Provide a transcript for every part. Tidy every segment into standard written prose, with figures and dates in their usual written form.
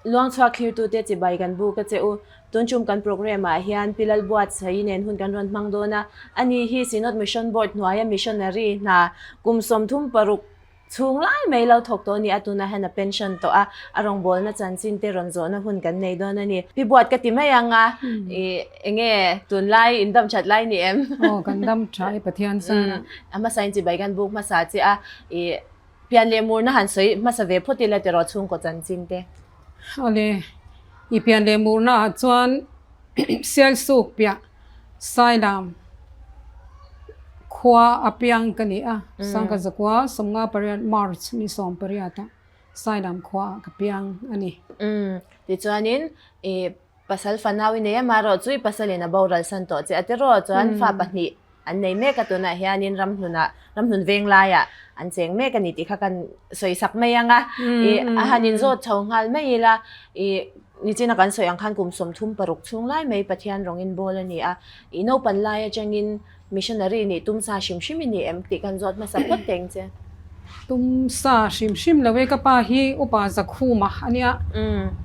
Luangchhuak thlirtute chibai kan buk a che u. Tun tum kan programme ah hian Pi Lalbuatsaii nen hun kan rawn hmang dawn a. Ani hi Synod Mission Board hnuaia missionary hna kum 36 chhung lai mai lo thawk tawh a ni a, tunah hian a pension tawh a, a rawngbawlna chanchin te rawn zawhna hun kan nei dawn a ni. Pi Buat ka ti mai ang a, i enge tunlai in dam that lai ni em? Aw kan dam tha e Pathian zara. A hmasa in chibai kan buk hmasa che a, i pian leh murna han sawi hmasa ve phawt ila tiraw chhungkaw chanchin te. Awle, i pian leh murna ah chuan Sialsuk piah Sailam khua a piang ka ni a, Sangka zakua 58 March ni 18 ah Sailam khua ah ka piang a ni. Umm, tichuanin i pasal fanau i nei a, marawh chu i pasalin a boral san tawh che a tiraw chuan fa pahnih an nei mek a, tunah hianin ramhlunah ramhlun veng laiah an cheng mek a ni tih kha kan sawi sak mai ang a, i a han inzawt chho nghal mai ila i Nichina kan sawi ang khan kum 36 chhung lai mai Pathian rawng in bawl a ni a, i naupan lai atangin missionary nih tum sa hrim hrim i ni em tih kan zawt hmasa phawt teng che. Tum sa hrim hrim lo e, ka pa hi upa Zakhuma a nia,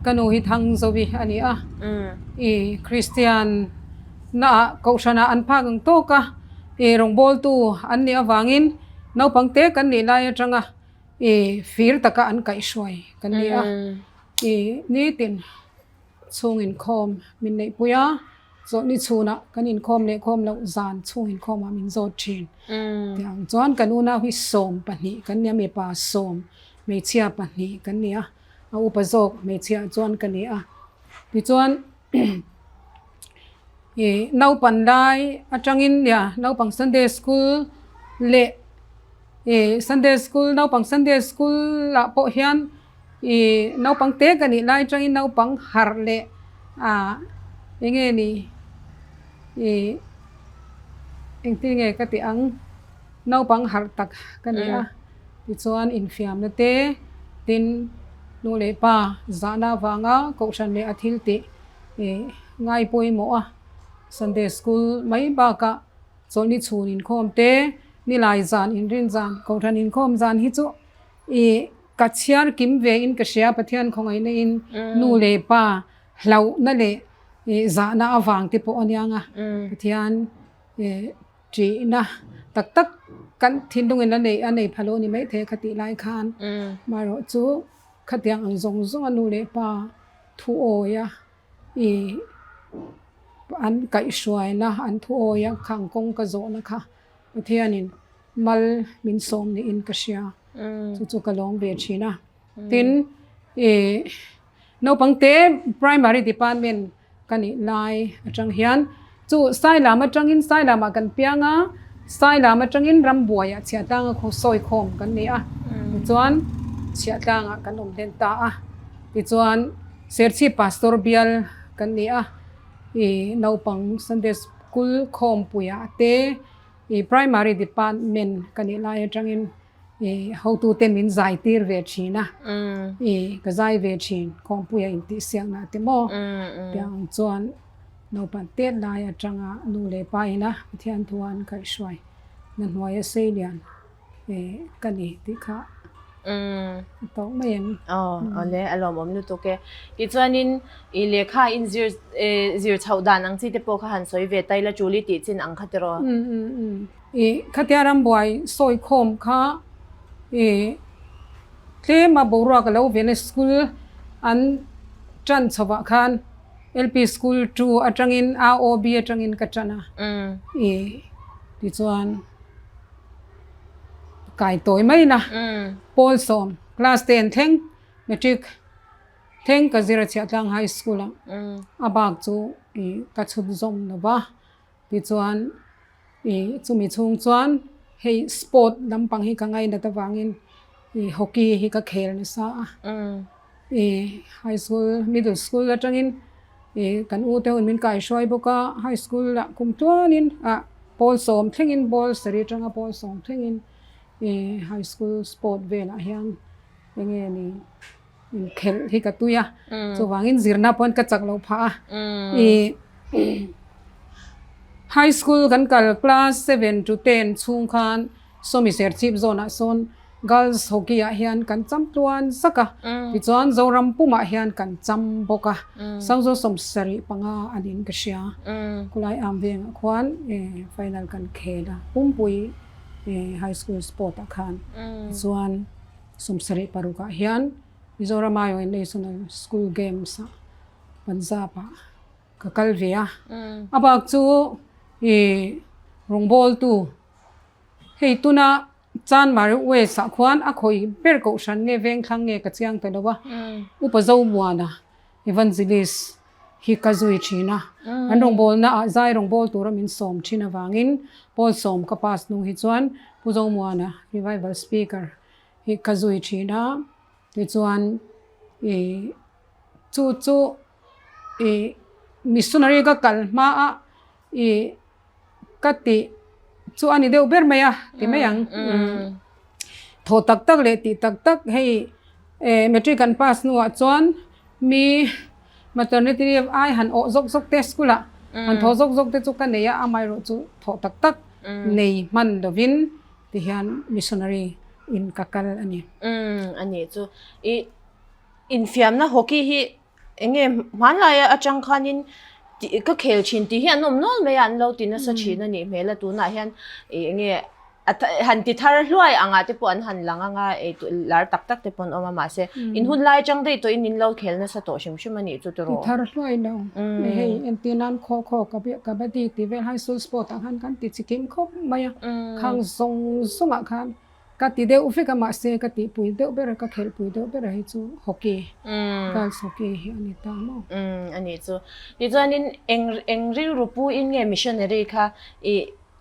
ka nu hi Thangzovi a ni a, i Kristian naah Kohhranah an phak ang tawk a, i rawngbawltu an nih avangin naupang te kan nih lai atanga i fir taka an kaihhruai kan ni a. I nitin chhung inkhawm min neihpui a, chawlhni chhunah kan inkhawm leh khawm loh zan chhung inkhawmah min zawt thin. Tiang chuan kan unau hi 12 kan ni a, mipa sawm, hmeichhia pahnih kan ni a, a upa zawk hmeichhia chuan ka ni a. Tichuan i naupan lai atangin nia naupang Sunday school leh i Sunday school naupang Sunday school ah pawh hian I naupang te ka nih lai atangin naupang harh leh ah eng nge ni i engtin nge ka tih ang naupang harh tak ka ni a tichuan infiamna te tin nu leh pa zahna avanga kohhran leh a thil tih i ngai pawimawh a Sunday school mai bakah chawlhni chhun inkhawm te nilai zan inrin zan kohhran inkhawm zan hi chu I ka chhiar kim ve in ka hria Pathian khawngaihna in nu leh pa hlauhna leh zahna avang te pawh a niang a, Pathian ṭihna tak tak kan thinlungin a nei a nei pha lo a ni maithei a khatih lai khan amaherawh chu khatiang ang zawng zawng a nu leh pa thu awi a i an kaihhruaina an thu awi a khang kawng ka zawhna kha Pathianin mal min sawm niin ka hria. Chu chu ka lawm ve thin a. Tin, i naupang te primary department ka nih lai atang hian chu Sailam atangin Sailamah kan piang a, Sailam atangin rambuaiah Chhiahtlanga khaw sawi khawm kan ni a. Tichuan Chhiahtlangah kan awm hlen ta a. Tichuan Serchhip Pastor bial kan ni a. I naupang Sunday School khawmpuiah te I primary department ka nih lai atangin i hotute min zai tir ve thin a, i ka zai ve thin khawmpuia intihsiakna te maw tiang chuan naupang tet lai atanga nu leh pa ina Pathian thu an kaihhruai na hnuaia sei lian ka ni tih kha a tawk mai em? Aw, awle, a lawmawm lutuk e. Tichuanin i lehkha in zir zir chhoh dan ang chi te pawh kha han sawi ve ta ila Julie tih chin ang kha tiraw? I khatia rambuai sawi khawm kha i tlema boruak a lo vena school an tan chhovah khan LP school 2 atangin AOB atangin ka tan a. I tichuan Kai tawi mai na pawl sawm class ten thleng matric thleng ka zir a Chhiahtlang high school ah a bak chu ih ka chhut zawm lo va tichuan ih chumi chhung chuan hei sport lampang hi ka ngainat avangin ih hockey hi ka khel nasa a ih high school middle school atangin Ih kan u te hun min kaihruai bawk a, high school ah kum tuanin ah pawl sawm thlengin pawl sarih atanga pawl sawm thlengin ih high school sport velah hian eng nge ni inkhelh hi ka tui a, chuvangin zirna pawn ka chak loh phah a, ih high school kan kal class 7 to 10 chhung khan sawmi serchhip zawnah sawn. Girls Hockey ah hian kan cham tluan zak a, tichuan Zoram pumah hian kan cham bawk a, Sangzaw 75 a niin ka hria. Khulai am vengah khuan final kan khel a, Pumpui High School Sport ah khan. Tichuan 76 ah hian Mizoram aiawh National School Games ah Punjab ah ka kal ve a. A bak chu rawngbawltu hei tuna Chanmari West ah khuan a khawi ber kohhran nge vengthlang nge ka chiang ta lo a, Upa Zomuana Evangelist hi ka zui thin a, an rawngbawlna ah zai rawngbâwl tura min sawm thin avangin Pawl sawm ka pass hnung hi chuan Pu Zomuana Revival Speaker hi ka zui thin a, tichuan ih chu chu ih missionary ka kal hma a ih Ka tih chu a ni deuh ber mai a ti mai ang. Thaw tak tak leh tih tak tak hei matric kan pass hnuah chuan mi maternity leave ai han awh zawk zawk te school ah han thaw zawk zawk te chu ka nei a, amaherawh chu thawh tak tak nei hman lovin tihian missionary in ka kal a ni. A nih chu. I infiamna hockey hi Enge hmanlai atang khanin ka khel thin tih hi an awm nual mai a, an lo ti nasa thin a nih hmel a, tunah hian enge han ti thar hluai angah te pawh an han lang anga lar tak tak te pawh an awm a mahse in hun lai atang daih tawhin in lo khel nasa tawh hrim hrim a nih chu tiraw. Ti thar hluai lo, hei entir nan khaw khaw kabaddi tih vel high school sport ah khan kan ti chikim khawp mai a, khang zawng zawngah khan Ka ti deuh vek a mahse ka tihpui deuh ber a ka khelhpui deuh ber a hi chu hockey, girls hockey hi a ni ta maw? Umm a nih chu. Tichuanin eng eng rilru pu in nge missionary kha i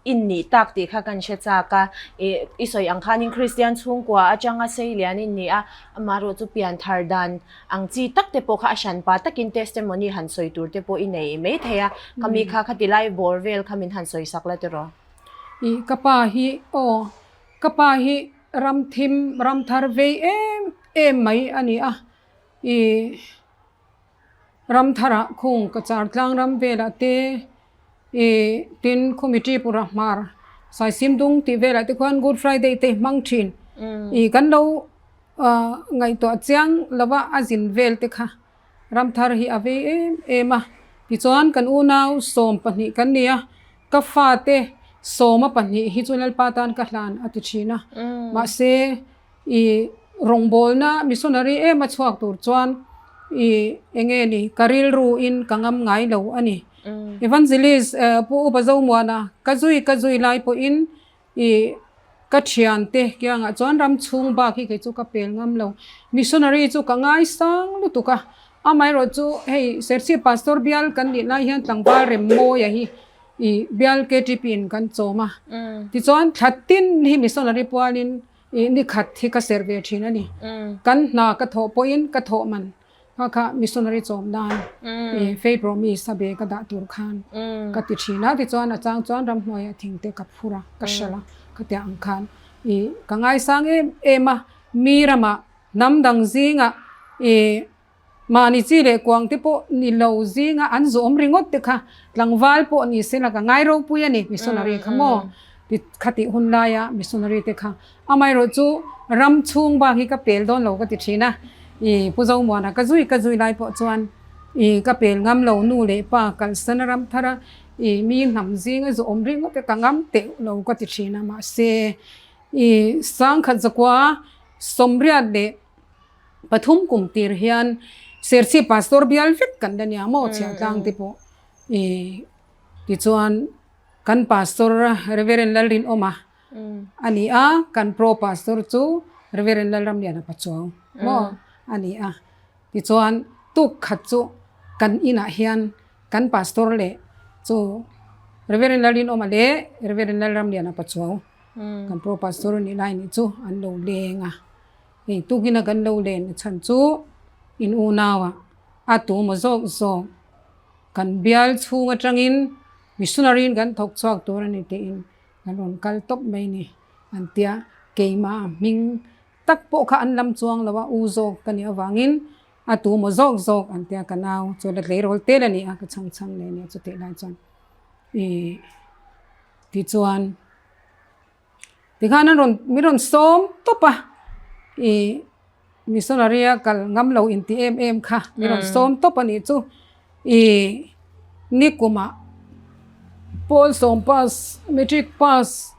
in nih tak tih kha kan hre chak a, i i sawi ang khanin Kristian chhungkua atanga sei lian in ni a, amaherawh chu pian thar dan ang chi tak te pawh kha a hran pa takin testimony han sawi tur te pawh i nei mai thei a, khami kha khati lai bawr vel kha min han sawi sak la tiraw? I ka pa hi aw Ka pa hi ram thim, ram thar vei em em mai a ni a, i ram tharah khung ka char tlang ram velah te, i tin khumi Tripura hmar Saisim dung tih velah te khuan Good Friday te hmang thin, i kan lo ngaihtuah chiang lova a zin vel te kha ram thar hi a vei em em a, tichuan kan unau 12 kan ni a, Ka fate 12 hi chu Lalpa tan ka hlan a ti thin a, mahse i rawngbawlna missionary em a chhuak tur chuan i enge ni ka rilru in ka ngam ngai lo a ni. Evangelist Pu Upa Zomuana ka zui ka zui lai pawhin I ka thiante kiangah chuan ram chhung bak hi kei chu ka pel ngam lo. Missionary chu ka ngaisang lutuk a, amaherawh chu hei Serchhip Pastor bial kan nih lai hian tlangval Remmawia hi i bial KTP in kan chawm a. Tichuan thla tin hi missionary pualin i ni khat hi ka serh ve thin a ni. Kan hna ka thawh pawhin ka thawh man Kha kha missionary chawm nan i faith promise a be ka dah tur khan ka ti thin a, tichuan a chang chuan ramhnuaiah thing te ka phur a, ka hralh a, ka tia ang khan i ka ngaisang em em a, mi ramah hnam dang zingah i mahni chi leh kuang te pawh ni lo zinga an zawm ringawt te kha tlangval pawh ni sela ka ngai ropui a ni missionary kha maw ti khatih hun laia missionary te kha Amaherawh chu ram chhung bak hi ka pel dawn lo ka ti thin a, i Pu Zomuana ka zui ka zui lai pawh chuan i ka pel ngam lo nu leh pa kalsan a ram thar a i mi hnam zing a zu awm ringawt e ka ngam teuh lo ka ti thin a mahse i 1983 kum tir hian Serchhip Pastor bial vek kan la nia maw chhiahtlang te pawh i tichuan kan Pastor Reverend Lalrinawma A ni a, kan Pro Pastor chu Reverend Lalramliana Pachuau maw a ni a. Tichuan tuk khat chu kan inah hian kan Pastor leh chu Reverend Lalrinawma leh Reverend Lalramliana Pachuau kan Pro Pastor nih lai nih chu an lo leng a. Hei tukina kan lo len chhan chu in unauah a tu maw zawk zawk kan bial chhung atangin missionary in kan thawk chhuak tur a ni tiin An rawn kal tawp mai ni an tia, keimah hming tak pawh kha an lam chuang lo a, u zawk ka nih avangin a tu maw zawk zawk an tia ka nau chu la tleirawl tel a ni a, ka chhang chhang leh nia chutih lai chuan ih tichuan. Tikhan an rawn min rawn sawm tawp a, ih missionary a kal ngam lo inti em em kha min rawn sawm tawp a nih chu. Ih nikumah Paul sawm pass matric pass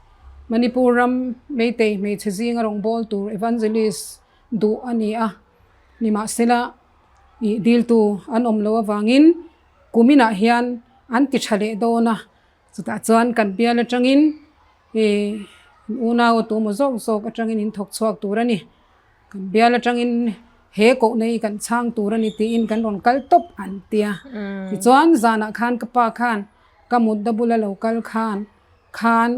Manipur ram Meitei hmeichhe zinga rawngbâwl tur evangelist duh a ni a, nimahsela ih diltu an awm loh avangin kuminah hian an ti tha leh dawn a, chutah chuan kan bial atangin ih unau a tumaw zawk zawk atangin in thawk chhuak tur a ni, kan bial atangin he kohna hi kan chhang tur a ni tiin kan rawn kal tawp an ti a, tichuan zanah khan ka pa khan ka mutna bula lo kal khan khan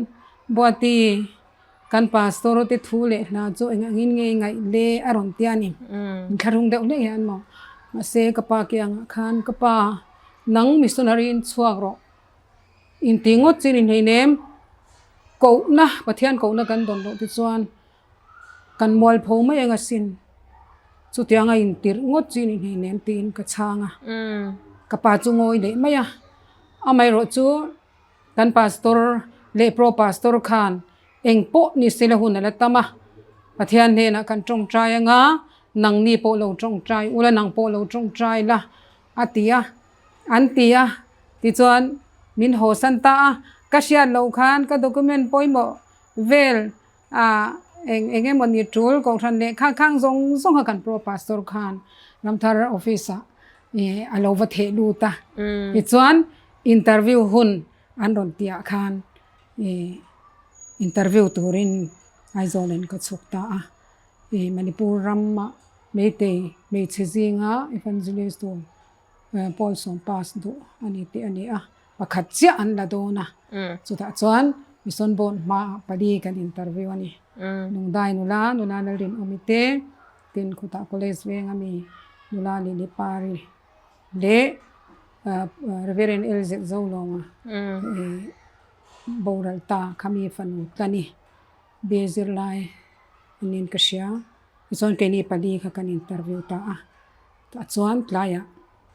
Buati Kan pastor te thu leh hla chu eng angin nge ngaih le a rawn ti a ni. Inthlahrung deuh hlek hian maw. Mahse ka pa ke angah khan ka pa nang missionary in chhuak rawh. Inti ngawt chin inhleinem kohna Pathian kohna kan dawn loh te chuan kan mualpho mai eng asin. Chutianga intirh ngawt chin inhleinem tiin ka chhang a. Ka pa chu ngawi leh mai a. Amaherawhchu. Kan pastor leh pro pastor khan eng pawh ni sela hun a la tam a, Pathian hnenah kan tawngtai anga nangni pawh lo tawngtai ula nang pawh lo tawngtai la a ti a, an ti a, tichuan min hawsan ta a, ka hriat loh khan ka document pawimawh vel ah eng eng emawni tul kohhran leh kha khang zawng zawng kha kan pro pastor khan Ramthar office ah ih a lo va theh lut a, tichuan Interview hun an rawn tihah khan ih interview turin Aizawl in ka chhuk ta a, ih Manipur ramah Meitei hmeichhe zinga Evangelist tur Paul sawm pass duh a ni tih a ni a, pakhat chiah an la dawn a, chutah chuan Mission Board hmaah pali kan interview a ni. Lungdai nula, nula Lalrinawmi te, tin khutah college venga mi nula Lily Pari leh Reverend LZ Zolonga boral ta kha mi fanu tla ni be zirlai aniin ka hria tichuan keini pali kha kan interview ta a tah chuan tlaiah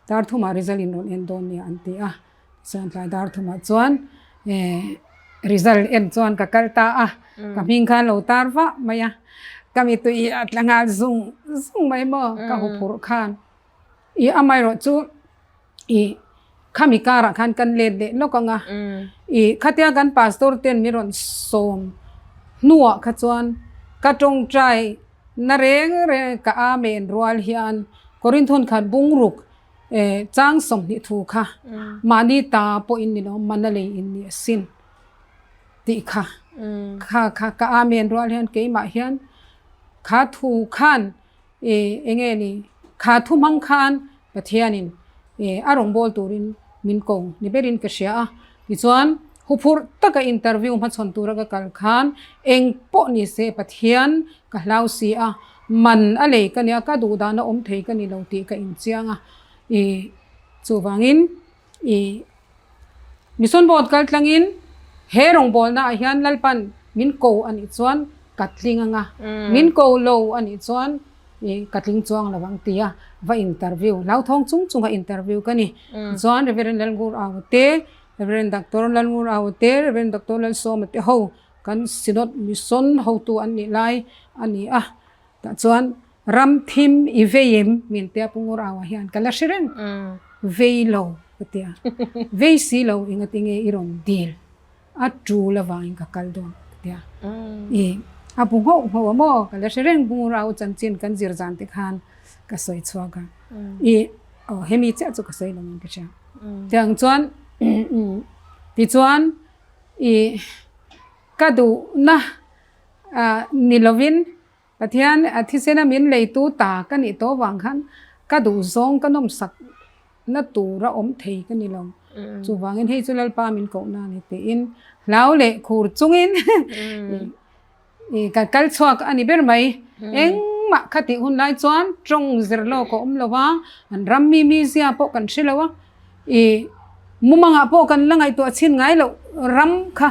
dar thumah result in rawn en dawn nia an ti a tichuan tlai dar thumah chuan result en chuan ka kal ta a ka hming khan lo tar vah mai a ka mittui a tla nghal zung zung mai maw ka huphurh khan. I amaherawh chu i khami karah khan kan let leh lawk ang a, i khatia kan pastor ten min rawn sawm hnuah kha chuan ka tawngtai na reng reng ka amen rual hian Korinthon khat bungruk chang 20 thu kha mahni ta pawh in ni lo mana lei in ni asin tih kha kha kha ka amen rual hian keimah hian kha thu khan I eng nge ni? Kha thu hmang khan Pathianin i a rawngbâwl turin min ko ni berin ka hria a. Tichuan, huphurh taka interview hmachhawn tura ka kal khan eng pawh ni se Pathian ka hlau si a, man a lei ka nia, ka duh dahna awm thei ka ni lo tih ka inchiang a. I chuvangin i Mission Board kal tlangin he rawngbawlna ah hian Lalpan min ko a nih chuan ka tling anga, min ko lo a nih chuan i ka tling chuang lo ang tia va interview, hlauthawng chung chunga interview ka ni. Tichuan Reverend Lalngur Au te, Reverend Doctor Lalngur Au te, Reverend Doctor Lalsawma te ho kan Synod Mission hotu an nih lai a ni a. Tah chuan ram thim i vei em min tia Pu Ngur Aua hian ka la hre reng. Vei lo ka ti a. Vei si lo engati nge i rawn dil a tul avangin ka kal dawn ka ti a. I a bu nghauh nghauh a maw ka la hre reng Pu Ngur Aua chanchin kan zir zan te khan ka sawi chhuak a. I aw hemi chiah chu ka sawi lo in ka hria. Tiang chuan tichuan i ka duhna ni lovin Pathian a thisena min leitu ta ka nih tawh vang khan ka duh zawng ka nawmsak na tura awm thei ka ni lo. Chuvangin hei chu Lalpa min kohna a ni tiin hlau leh khur chungin ka kal chhuak a ni ber mai. Engmah kha tih hun lai chuan tawng zir lawk a awm lo a, an ram mi mizia pawh kan hre lo a. I mumangah pawh kan la ngaihtuah chhin ngai loh ram kha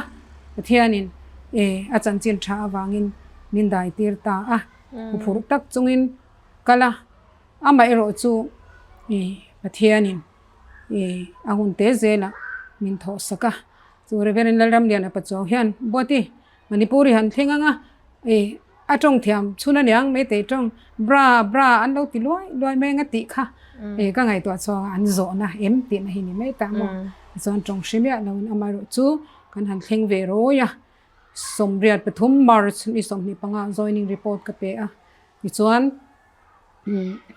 Pathianin e a chanchin tha avangin min dai tir ta a, huphurh tak chungin kal a, amaherawh chu i Pathianin i a hun te zelah min thawhsak a, chu Reverend Lalramliana Pachuau hian Buati. Manipur i han thleng ang a, ih a tawng thiam chhun aniang Meitei tawng bra bra an lo ti luai luai mai anga tih kha ih ka ngaihtuah chuang a an zawhna em tihna hi ni mai ta maw. Tichuan tawng hre miah loin amaherawh chu kan han thleng ve rawi a, 83 March ni 25 joining report ka pe a, tichuan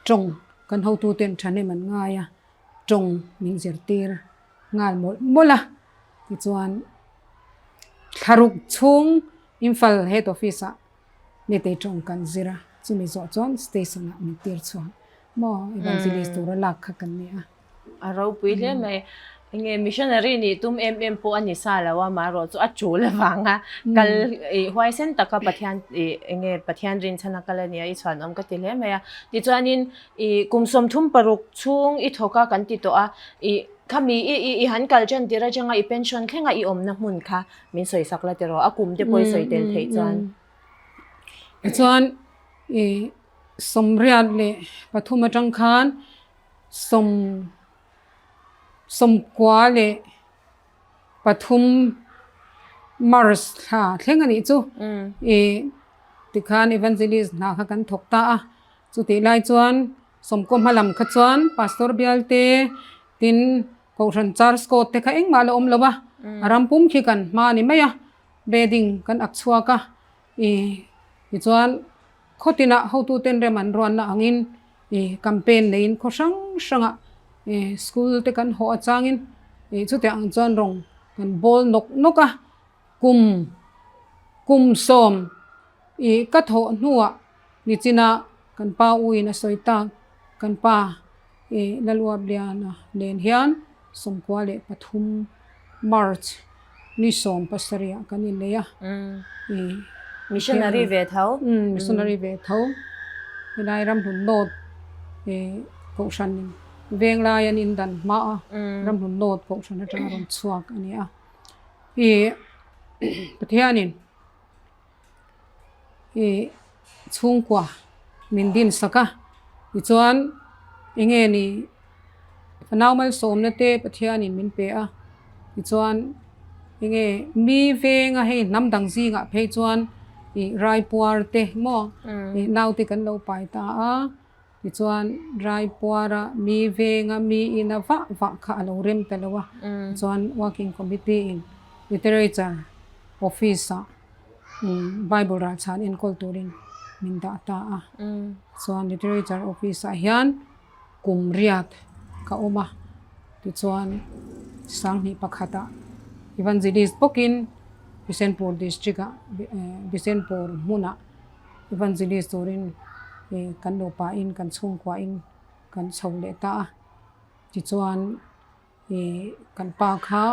tawng kan hotuten thahnem an ngai a, tawng min zirtir nghal mawlh mawlh a, tichuan thlaruk chhung Imphal head office ah Meitei tawng kan zir a, chumi zawh chuan station ah min tir chhuak maw evangelist tura lak kha kan ni a. A ropui hle mai. Enge missionary nih tum em em pawh a ni sa lo a, marawh chu a tul avanga kal i huaisen taka Pathian i enge Pathian rinchhan a kal a nia i chhuanawm ka ti hle mai a. Tichuanin i kum 36 chhung i thawk a kan ti tawh a, i khami i i i han kal tan tir atanga i pension thlenga i awmna hmun kha min sawi sak la tiraw a kum te pawh i sawi tel theih chuan. Tichuan i 83 atang khan 93 March thla thleng a nih chu i tikhan evangelist hna kha kan thawk ta a, chutih lai chuan 90 hma lam kha chuan pastor bialte tin kohhran church court te kha engmah la awm lo a, a ram pum khi kan hma a ni mai a, bedding kan ak chhuak a i tichuan khawtinah hotuten rem an ruanna angin Ih campaign neiin khaw hrang hrangah ih school te kan hawh achangin ih chutiang ang chuan rawng kan bawl nawk nawk a, kum kum sawm ih ka thawh hnuah nichina kan pa u in a sawi tak kan pa ih Laluabliana nen hian 93 March ni 17 ah kan innei a. Ih Missionary ve tho. Umm missionary ve tho. Helai Ramhlun North ih kohhran venglai an indan hma a Ramhlun North kohhran atanga rawn chhuak a ni a. Ih Pathianin ih chhungkua min din sak a tichuan eng nge ni fanau malsawmna te Pathianin min pe a tichuan eng nge mi venga hei hnam dang zingah phei chuan ih raipuar te maw ih naute kan lo pai ta a tichuan raipuara mi venga mi ina vah vah kha a lo rem ta lo a tichuan working committee in literature office ah Bible rah chhan enkawl turin min dah ta a. Chuan Literature Office ah hian kum riat ka awm a, tichuan 2001 ah Evangelist bawkin Bisenpur District ah Bisenpur hmunah Evangelist turin kan nupa in kan chhungkua in kan chho leh ta a, tichuan. Ih kan pa kha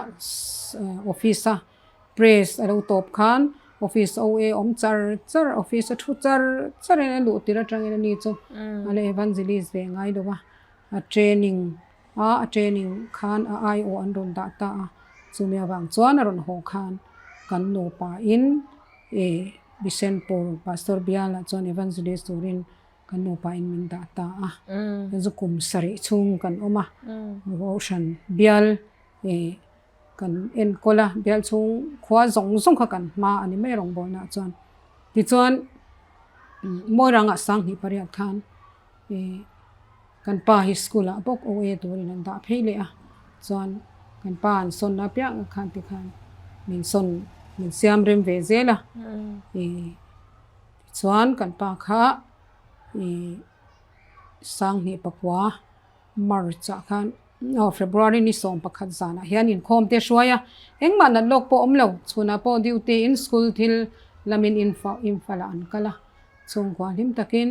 office a press a lo tawp khan office OA awm char char office a thu char char in a luh tir atangin ani chu a la evangelist ve ngai lo a a training a a training khan a aiawh an rawn dah ta a chumi avang chuan a rawn haw khan kan nupa in ih Bisenpur pastor bialah chuan evangelist turin Kan nupa in min dah ta a, chu kum sarih chhung kan awm a, Kohhran bial ih kan enkawl a, bial chhung khua zawng zawng kha kan hma a ni mai rawngbawlnaah chuan. Tichuan Mawirangah 2008 khan ih kan pa hi school ah bawk OA turin an dah phei leh a, chuan kan pa an sawn apiang khan tikhan min sawn min siam rem ve zel a ih. Chuan kan pa kha ih 2009 March ah khan aw February ni 11 zanah hian inkhawm te hruai a, engmah nat lawk pawh awm lo, chhunah pawh duty in school thil lamin Imphal ah an kal a, chhungkua hlim takin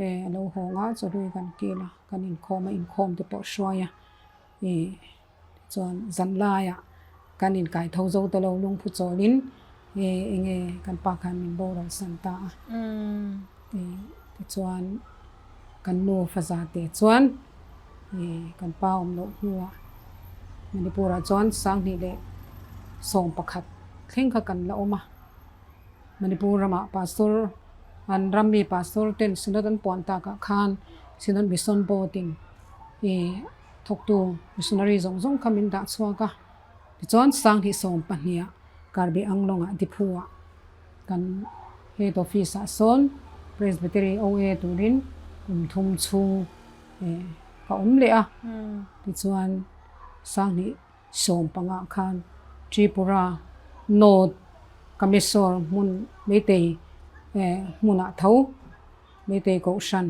eh a lo hawng a, chawhlui kan kil a, kan inkhawm a, inkhawm te pawh hruai a ih. Chuan zan laiah kan inkai tho zo ta lo lungphu chawlin nge enge kan pa khan min boral san ta a. Tichuan kan nu faza te chuan kan pa awm loh hnuah Manipur-ah chuan 2011 thleng kha kan la awm a. Manipur ramah pastor an rammi pastor ten synod an puan takah khan synod mission board-in Thawktu missionary zawng zawng kha min dah chhuak a, tichuan 2012 ah Karbi Anglong ah Diphu ah Kan Head Office ah sawn Presbytery OA turin kum thum chhung ka awm leh a. Tichuan Sanghnih 15 khan Tripura North Kameswar hmun Meitei hmunah tho Meitei Kohhran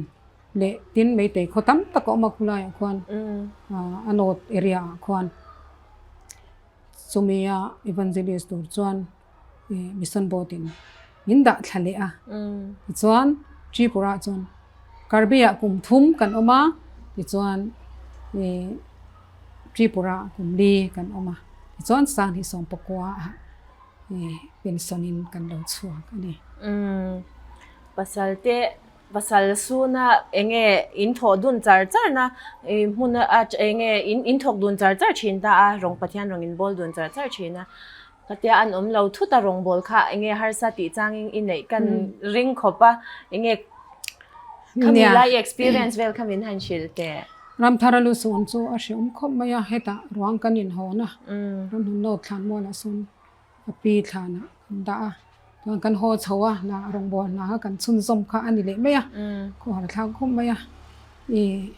leh tin Meitei khaw tam tak a awm a khulaiah khuan a North area ah khuan chumia Evangelist tur chuan Mission Board in min dah thla leh a. Tichuan Tripura chuan Karbi ah kum thum kan awm a, tichuan Tripura kum li kan awm a, tichuan 2019 ah pension in kan lo chhuak a ni. Pasal te Pasal suna enge in thawh dun char char na hmun a enge in in thawk dun char char thin ta a, rawng Pathian rawng in bawl dun char char thin a. Khatia an awm lo thut a rawng bawl kha enge harsa tih changin i neih kan ring khawp a, enge khami lai i experience vel kha min han hrilh teh. Ramthar a lu sawn chu a hreawm khawp mai a, hetah ruang kan inhawn a, ramhmun note thlan mualah sawn a pi thlanah kan dah a, chuan kan haw chho a, hna rawngbâwl hna kha kan chhunzawm kha a ni leh mai a, khawhar thlak khawp mai a, ih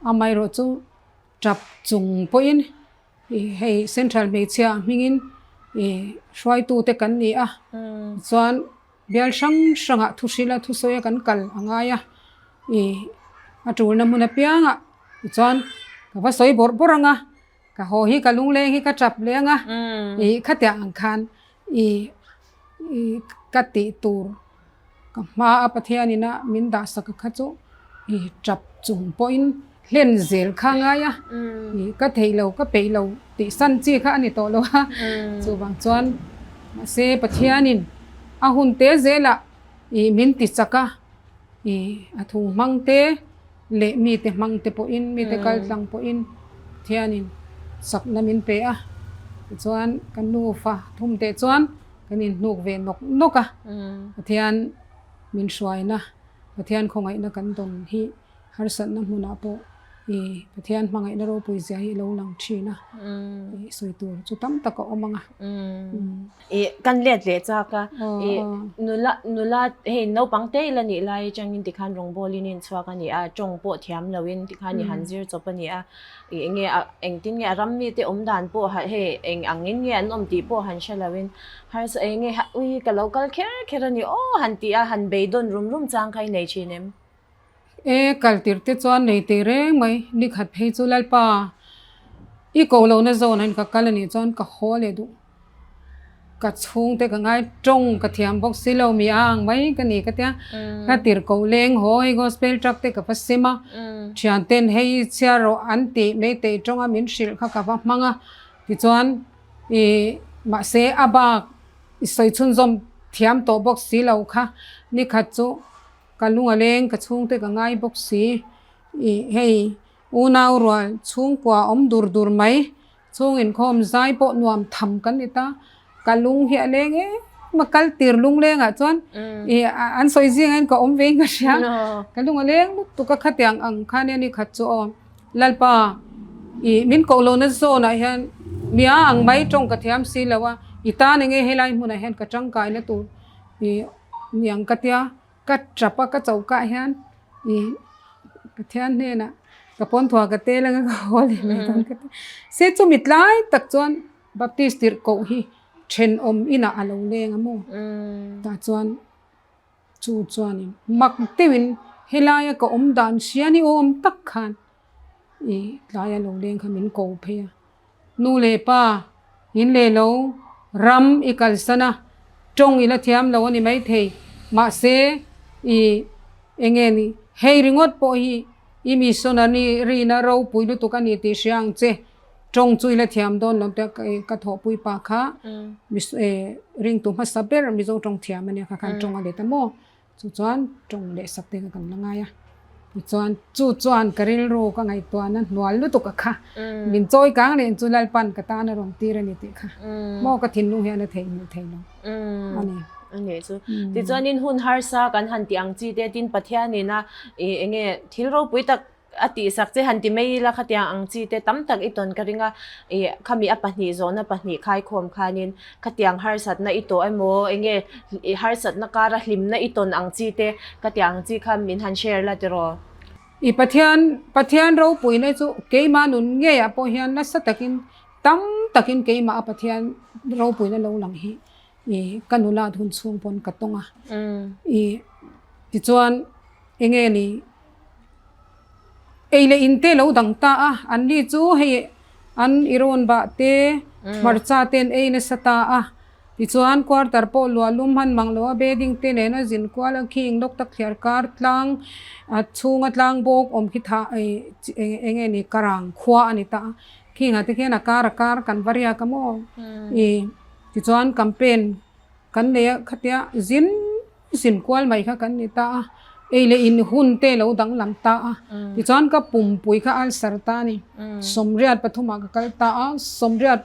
amaherawh chu tap chung pawhin ih hei central hmeichhia hmingin ih hruaitute kan ni a, chuan bial hrang hrangah thu hrila thusawi a kan kal a ngai a, ih a tulna hmun apiangah tichuan ka va sawi bawrh bawrh ang a. Ka haw hi ka lungleng hi ka tap leng a, ih khatiang ang khan ih ih ka tih tur ka hma a Pathian ina min dah sak kha chu ih tap chung pawhin hlen zel kha a ngai a, ih ka theih lo ka peih lo tih san chi kha a ni tawh lo a, chuvang chuan mahse Pathianin a hun te zelah ih min ti chak a, ih a thu hmang te. Leh mite hmang te pawhin, mite kal tlang pawhin Pathianin sakna min pe a. Tichuan kan nufa thum teh chuan kan inhnuk ve nawk nawk a. Pathian min hruaina, Pathian khawngaihna kan dawn hi harsatna hmunah pawh i Pathian hmangaihna ropui zia hi a lo lang thin a. I sawi tur chu tam tak a awm ang a. I kan let leh chak a, i nula nula hei naupang te ila nih lai atangin tikhan rawngbawl in inchhuak a ni a, tawng pawh thiam loin tikhan i han zir chawp a ni a, i enge a engtin nge a ram mite awm dan pawh hei eng angin nge an awm tih pawh han hre loin harsa enge ui ka lo kal kher kher a ni aw han tih a han beidawn rum rum chang kha i nei thin em? E, kal tir te chuan nei teh reng mai, nikhat phei chu Lalpa i ko lohna zawn ah ka kal a nih chuan ka haw leh duh. Ka chhungte ka ngai tawng ka thiam bawk si lo mi a ang mai ka ni ka tia, ka tir koh leng haw hei gospel truck te ka va sim a, thian ten hei chhiar rawh an tih mai teh tawng a min hrilh kha ka va hmang a, tichuan i mahse a bak i sawi chhunzawm thiam tawh bawk si lo kha nikhat chu. Ka lung a leng, ka chhungte ka ngai bawk si. Ih hei unau rual chhungkua awm dur dur mai, chhung inkhawm zai pawh nuam tham kan ni ta. Ka lung hi a leng em a, kal tir lung lengah chuan ih an sawi zingah hian ka awm ve in ka hria. Ka lung a leng lutuk a, khatiang ang khan hian i khat chu aw. Lalpa ih min koh lohna zawnah hian mia ang mai tawng ka thiam si lo a, i tan enge helai hmunah hian ka tangkaina tur ih niang ka tia. Ka tap a, ka choh kah hian ih Pathian hnenah ka pawn thuah ka tel anga ka haw leh mai dawn ka ti. Se chumi tlai tak chuan Baptist tirh koh hi thenawm inah a lo leng a maw? Tah chuan chu chuanin mak deuhin helaia ka awm dan hria ni awm tak khan ih tlaia lo leng kha min ko phei a. Nu leh pa, in leh lo, ram i kalsan a, tawng i la thiam lo a ni maithei. Mahse, i eng nge ni, hei ringawt pawh hi i missionary rina ropui lutuk a ni tih hria ang che. Tawng chu i la thiam dawn lo te ka thawhpui pa kha ringtu hmasa ber Mizo tawng thiam a nia kha khan tawng a let a maw? Chu chuan tawng leh sak te kha kan la ngai a, tichuan chu chuan ka rilru ka ngaihtuahna hnual lutuk a kha min chawi kang leh chu Lalpan ka tan a rawn tir a ni tih kha maw ka thinlung hian a theihnghilh thei lo a ni. A nih chu. Tichuanin hun harsa kan han tih ang chi te tin Pathianin a eng nge thil ropui tak. a tihsak che han ti mai ila khatiang ang chi te tam tak i tawn ka ring a, ih khami a pahnih zawhna pahnih khaikhawm khanin khatiang harsatna i tawh emaw enge i harsatna kara hlimna i tawn ang chi te khatiang ang chi kha min han share la tiraw? I Pathian Pathian ropuina chu keimah nun ngeiah pawh hian nasa takin tam takin keimah a Pathian ropuina lo lang hi i ka nula hun chhung pawn ka tawng a. I tichuan enge ni ei leh in te lo dang ta a, an ni chu hei an i rawn bah te hmarcha te an ei nasa ta a. Tichuan quarter pawh luah lum hman mang lo a bedding te nena zin kual a khing lawk tak thliar kar tlang a chhunga tlang bawk awm khi thah eng nge ni karang khua a ni ta a. Khingah te khian a kar a kar kan va riak a maw? I tichuan campaign kan nei a khatia zin zin kual mai kha kan ni ta a, ei leh in hun te lo danglam ta a, tichuan ka pumpui kha ulcer ta a ni, sawmriat pathumah ka kal ta a, sawmriat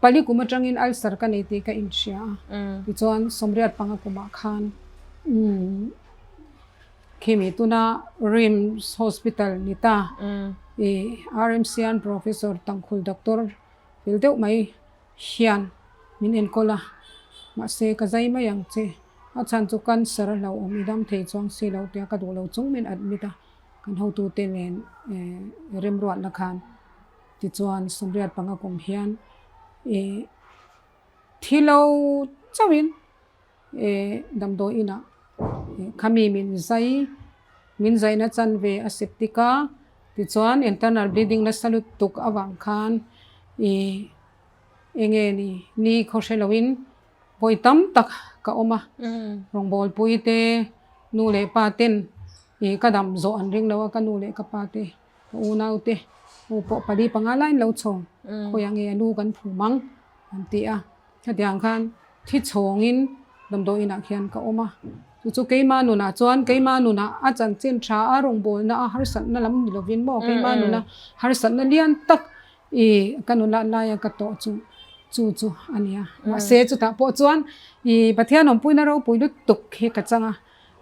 pali kum atangin ulcer ka nei tih ka inhria a, tichuan sawmriat panga kumah khan umm. Khimi tuna RIMS Hospital ni ta i RMCan Professor Tangkhul Doctor fel deuh mai hian min enkawl a, mahse ka zai mai ang che, a chhan chu cancer a hlauhawm i dam thei chuang si lo tia ka duh lo chung min admit a, kan hotute nen remruatna khan tichuan sawmriat panga kum hian i thi lo chauhin E damdawi inah khami min zai min zaina chanve a septic a tichuan internal bleeding nasa lutuk avang khan ih eng nge ni ni khaw hre loin vawi tam tak ka awm a rawngbawlpui te nu leh pa ten ih ka dam zawh an ring lo a ka nu leh ka pa te ka unau te ho pawh pali panga lai an lo chho khawiah nge a lu kan phum ang an ti a. Hetiang khan thi chhawngin damdawi inah khian ka awm a, chu chu keima nunah chuan keima nunah a chanchin tha a rawngbawlna a harsatna lam ni lovin maw keima nuna harsatna lian tak i ka nula laia ka tawh chu chu chu a ni a. Mahse chutah pawh chuan i Pathian awmpuina ropui lutuk hi ka chang a,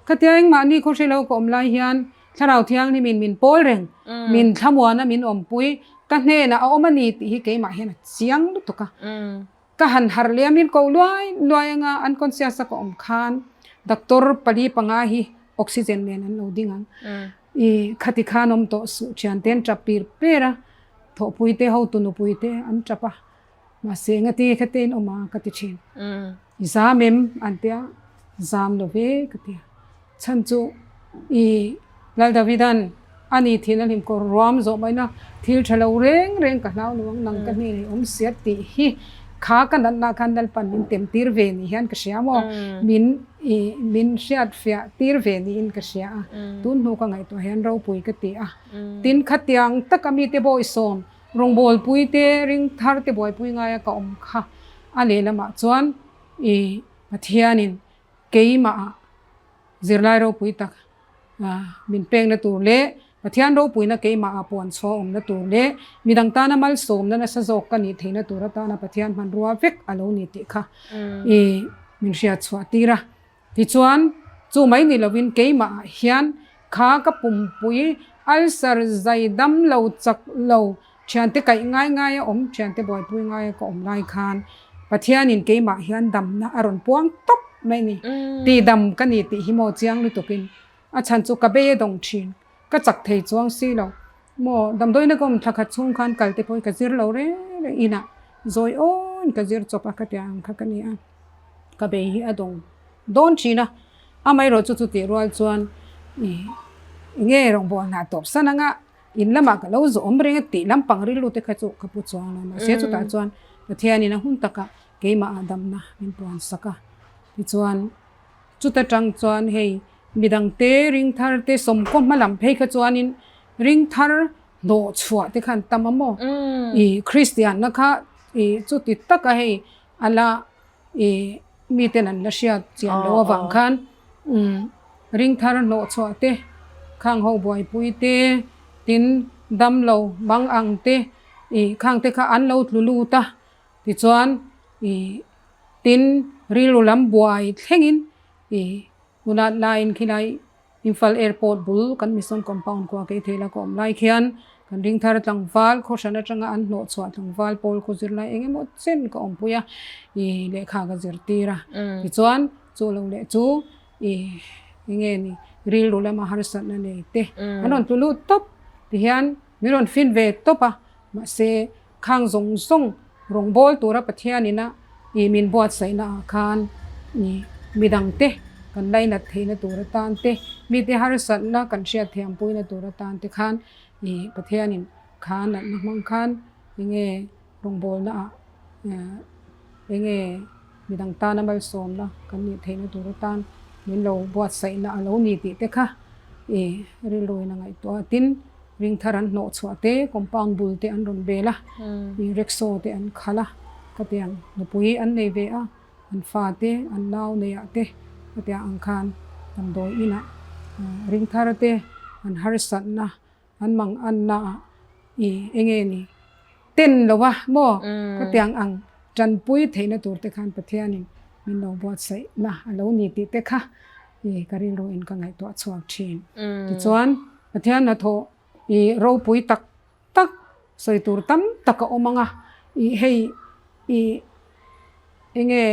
khatia engmahni khawhri lo ka awm lai hian Thlarau Thianghlimin min pawl reng, min thlamuana min awmpui, ka hnenah a awm a ni tih hi keimah hian a chiang lutuk a. Ka han harh leh a, min ko luai luai anga unconscious a ka awm khan doctor pali panga hi oxygen nen an lo ding ang. I khati khan awm tawh suh thiante an tap pir per a, thawhpui te hotu nupui te an tap a, mahse engati khate in awm a ka ti thin. I zam em an tia, zam lo ve ka ti a. Chhan chu i Lal Davidan a ni thin a hlim kawr ruam zawh maina thil tha lo reng reng ka hlau lo ang nang ka hnenah i awm sia tih hi kha ka natna khan Lalpan min tem tir ve ni hian ka hria maw min i min hriat fiah tir ve niin ka hria a tun hnu ka ngaihtuah hian ropui ka ti a tin khatiang taka mite bawisawm rawngbawlpui te ring thar te buaipui ngaia ka awm kha a lehlamah chuan i Pathianin Keimah zirlai ropui tak min pekna tur leh Pathian ropuina keimahah puanchhuah awmna tur leh midang tana malsawmna nasa zawk ka nih theihna tur atana Pathian hmanrua vek a lo ni tih kha i min hriatchhuah tir a. Tichuan, chu mai ni lovin keimahah hian kha ka pumpui ulcer zai dam lo chak lo Thiante kaih ngai ngai a awm, thiante buaipui ngai a ka awm lai khan Pathianin keimah hian damna a rawn puang tawp mai ni. Tihdam ka ni tih hi maw chiang lutukin a chhan chu ka bei a dawng thin, ka chak thei chuang si lo. Maw damdawiina ka awm thla khat chhung khan kal te pawh hi ka zir lo reng reng inah zawi awn ka zir chawp a ka tia ang kha ka ni a, ka bei hi a dawng dawn thin a, amaherawh chu chutih rual chuan ih nge rawngbawlna hna tawp san anga In lamah ka lo zawh awm reng a tih lampang rilru te kha chu ka pu chuang lo. Mahse chutah chuan Pathianin a hun takah keimah ah damna min puan sak a. Tichuan chuta tang chuan hei midang te ring thar te sawmkaw hma lam phei kha chuanin ring thar hnawh chhuah te khan tam a maw? I Kristian na kha i chuti taka hei a la i miten an la hriat chian loh avang khan ring thar hnawh chhuah te, khang ho buaipui te, tin damlo mang ang te i khang te kha an lo tlu lut a, tichuan i tin rilru lam buai thlengin i hunah laiin khilai. Imphal Airport bul kan Mission Compound khua kei thei la ka awm lai khian kan ringthar tlangval khaw hran atanga an hnawh chhuah tlangval pawl khaw zir lai eng emaw chen ka awmpui a ih lehkha ka zirtir a tichuan chu lo leh chu ih eng nge ni rilru lama harsatna nei te an rawn tlu lut tawp tihian min rawn fin ve tawp a mahse Khang zawng zawng rawngbâwl tura Pathianina ih min buatsaihna ah khan ih midangte kan lainat theihna tur atan te, mite harsatna kan hriatthiam puina tur atan te khan ih Pathianin kha natna hmang khan eng nge rawngbâwlna ah eng nge midang tana malsawmna kan nih theihna tur atan min lo buatsaihna a lo ni tih te kha ih rilruin a ngaihtuah a. Tin, Ringthar an hnawh chhuah te, compound bul te an rawn bel a, ih rickshaw te an khalh a, ka ti ang nupui an nei ve a, an fa te, an nau nei ah te ka ti ang khan damdawi inah ringthar te an harsatna an mang anna ah ih eng nge ni ten lo a maw ka ti ang ang tanpui theihna tur te khan Pathianin min lo buatsaih na a lo ni tih te kha ih ka rilruin ka ngaihtuah chhuak thin. Tichuan. Pathian hnathawh i ropui tak tak sawi tur tam tak a awm ang a, i hei i enge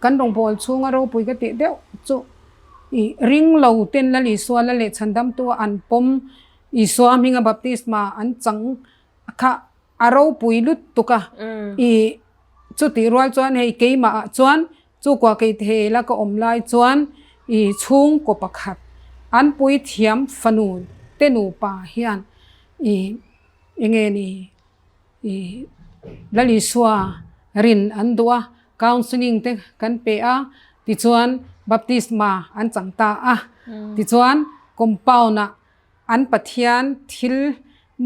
kan rawngbâwl chhunga ropui ka tih deuh chu i ring lo ten Lal Isua la leh chhandamtu a an pawm Isua hminga baptisma an chang kha a ropui lutuk a, i chutih rual chuan hei keimah ah chuan Chu kua kei thei la ka awm lai chuan i chhungkaw pakhat an puithiam fanu te nupa hian i enge ni i Lal Isua rin an duh a, counselling te kan pe a, tichuan baptisma an chang ta a, tichuan compound ah an Pathian thil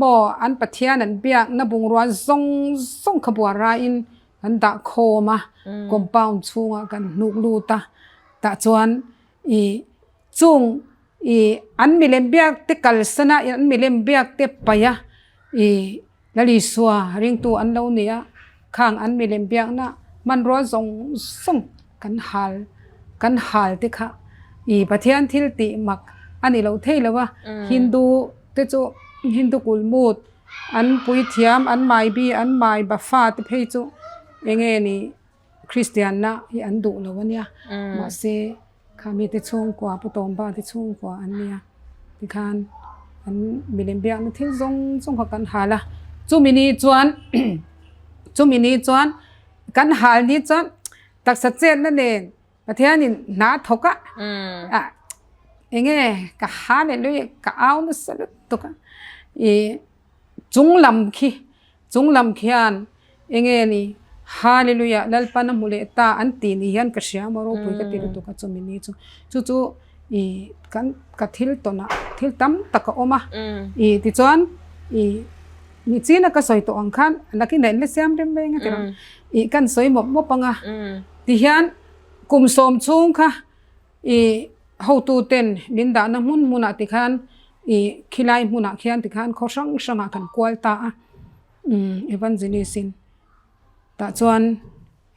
maw an Pathian an biakna bungrua zawng zawng kha buar raiin Kan dah khawm a, compound chhungah kan hnuk lut a, tah chuan ih chung ih an milem biak te kalsan a, an milem biak te paih a, ih Lal Isua ringtu an lo ni a, khang an milem biakna hmanrua zawng zawng kan hal kan hal te kha ih Pathian thil tih mak a ni lo thei lo a, Hindu te chu Hindu kulmut. An puithiam, an maibi, an maiba fa te phei chu eng nge ni Kristianna hi an duh lo a nia. Mahse, kha mite chhungkua, Pu Tawmba te chhungkua an nia. Tikhan an milem biakna thil zawng zawng kha kan hal a. Chumi ni chuan chumi ni chuan kan hal ni chuan taksa chetna nen Pathianin hna thawk a, ah eng nge ka ha leh lui ka au nasa lutuk a, ih chung lam khi chung lam khian eng nge ni Hallelujah Lalpan a hmu leh ta an tih ni hian ka hria maw ropui ka ti lutuk a chumi ni chu chu chu ih kan ka thil tawnah thil tam tak a awm a, ih tichuan ih nichina ka sawi tawh ang khan nakinah in la siam rem reng a ti rawh ih kan sawi mawp mawp ang a. Tihian kum sawm chhung kha i hotuten min dahna hmun hmunah tikhan i khilai hmunah khian tikhan khaw hrang hrangah kan kual ta a, umm evangelist in tah chuan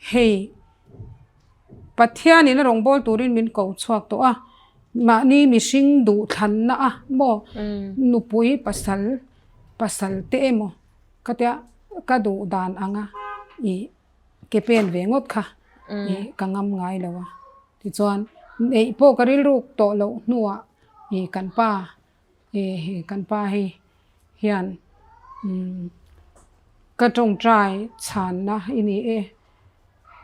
hei Pathianin a rawngbâwl turin min ko chhuak tawh a, mahni mihring duhthlanna a maw nupui pasal pasal te emaw ka tia ka duh dan anga i. Ke pen ve ngawt kha ih ka ngam ngai lo a, tichuan neih pawh ka rilruk tawh loh hnuah ih kan pa ih kan pa hei hian umm ka tawngtai chhanna i ni e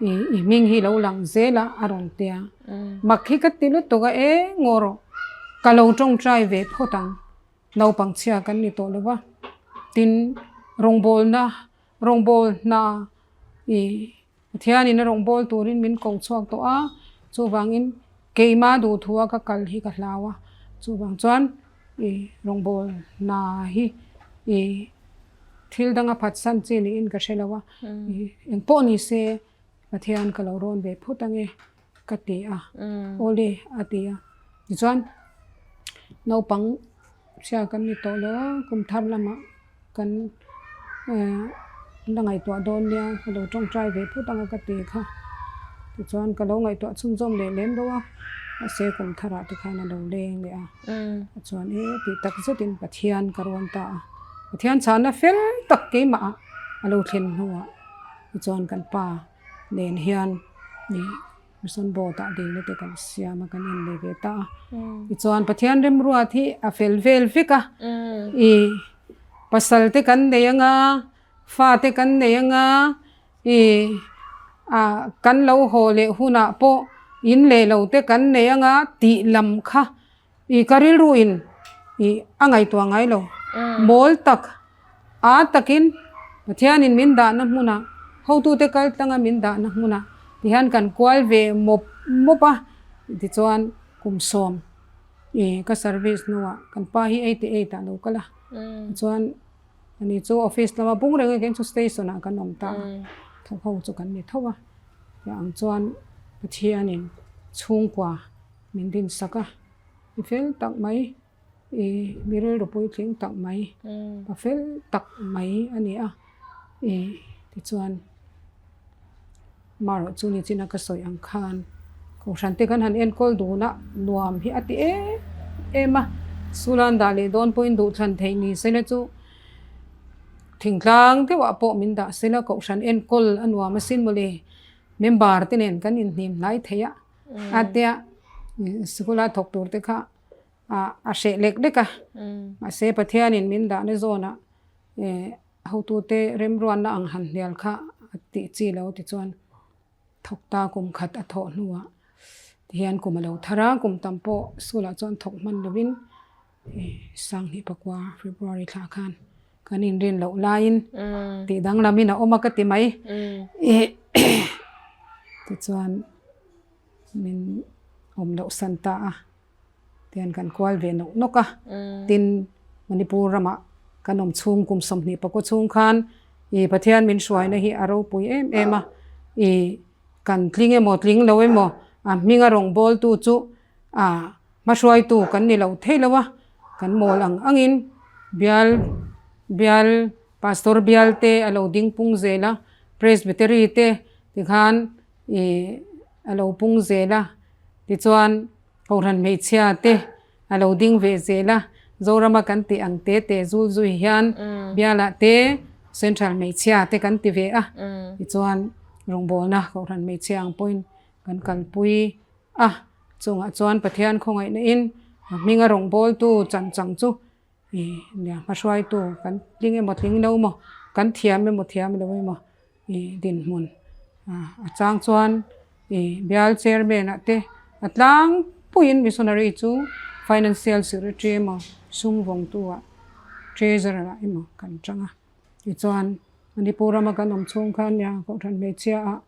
ih i hming hi lo lang zel a a rawn ti a, mak hi ka ti lutuk a eng ngaw rawh ka lo tawngtai ve phawt ang naupang chhia kan ni tawh lo va, tin rawngbawlna Rawngbâwl hna i Pathianin a rawngbâwl turin min ko chhuak tawh a, chuvangin keimah duhthua ka kal hi ka hlau a, chuvang chuan i rawngbâwl hna hi i thil danga phatsan chi niin ka hre lo a, i engpawh ni se Pathian ka lo rawn ve phut ange ka ti a, awle a ti a, tichuan naupang chhia kan ni tawh lo a, kum thar lamah. Kan la ngaihtuah dawn nia ka lo tawngtai ve phut ang a ka ti kha. Tichuan ka lo ngaihtuah chhunzawm leh lem lo a. Mahse kum tharah te khan a lo leng leh a, chuan e tih tak zetin Pathian ka rawn ta a, Pathian chhahna fel tak keimah ah a lo thlen hnuah tichuan kan pa nen hian ih mission board ah dilna te kan siam a kan inlei ve ta a, tichuan Pathian remruat hi a fel vel vek a, ih pasal te kan nei anga fa te kan nei anga Ih, ah, kan lo haw leh hunah pawh in leh lo te kan nei anga tih lam kha ih ka rilru in ih a ngaihtuah ngai lo. Mawl tak, a takin Pathianin min dahna hmunah, hotute kal tlanga min dahna hmunah tihian kan kual ve mawp mawp a, tichuan kum sawm ih ka service hnuah kan pa hi 88 ah lo kal a, tichuan Ani chu office lama bung reng engkim chu station ah kan awm ta a, thawk ho chu kan ni tho a, tiang ang chuan Pathianin chhungkua min din sak a, mi fel tak mai ih mi rilru puitling tak mai pa fel tak mai a ni a, ih tichuan Marawh chu nichina ka sawi ang khan Kohhran te kan han enkawl dun a, nuam hi a ti em em a, Sulan dah leh dawn pawhin duhthlan theih ni sela chu thingtlang deuhah pawh min dah sela Kohhran enkawl a nuam asin mawle, member te nen kan inhnim hnai thei a, a tia sikula thawk tur te kha a hreh lek lek a, mahse Pathianin min dahna zawnah Hotute remruanna ang han hnial kha a tih chi lo tichuan thawk ta kum khat a thawh hnuah tihian kum a lo thar a, kum tam pawh school ah chuan thawk hman lovin Sanghnih pakua February thla khan kan inrin loh laiin tih danglamin a awm a ka ti mai tichuan min awm loh san ta a. Tihian kan kual ve nawk nawk a, tin Manipur ramah kan awm chhung kum 20 pakua chhung khan ih Pathian min hruaina hi a ropui em em a, ih kan tling emaw tling lo emaw a hminga rawngbawltu chu ah hmahruaitu kan ni lo thei lo a, kan mawl ang angin bial bial pastor bial te a lo ding pung zel a, presbytery te tikhan ih a lo pung zel a tichuan. Kohhran hmeichhia te a lo ding ve zel a, Zorama kan tih ang te te zul zui hian bialah te Central hmeichhia te kan ti ve a, tichuan rawngbawlna Kohhran hmeichhia ang pawhin kan kalpui a, chungah chuan Pathian khawngaihna in a hminga rawngbawltu chanchang chu Ih nia hmahruaitu kan tling emaw tling lo emaw kan thiam emaw thiam lo emaw ih dinhmun a chang chuan ih bial chairman ah te a tlangpuiin missionary chu financial secretary emaw sum vawngtu ah treasurer ah emaw kan tang a tichuan Manipur rama kan awm chhung khan nia kohhran hmeichhia ah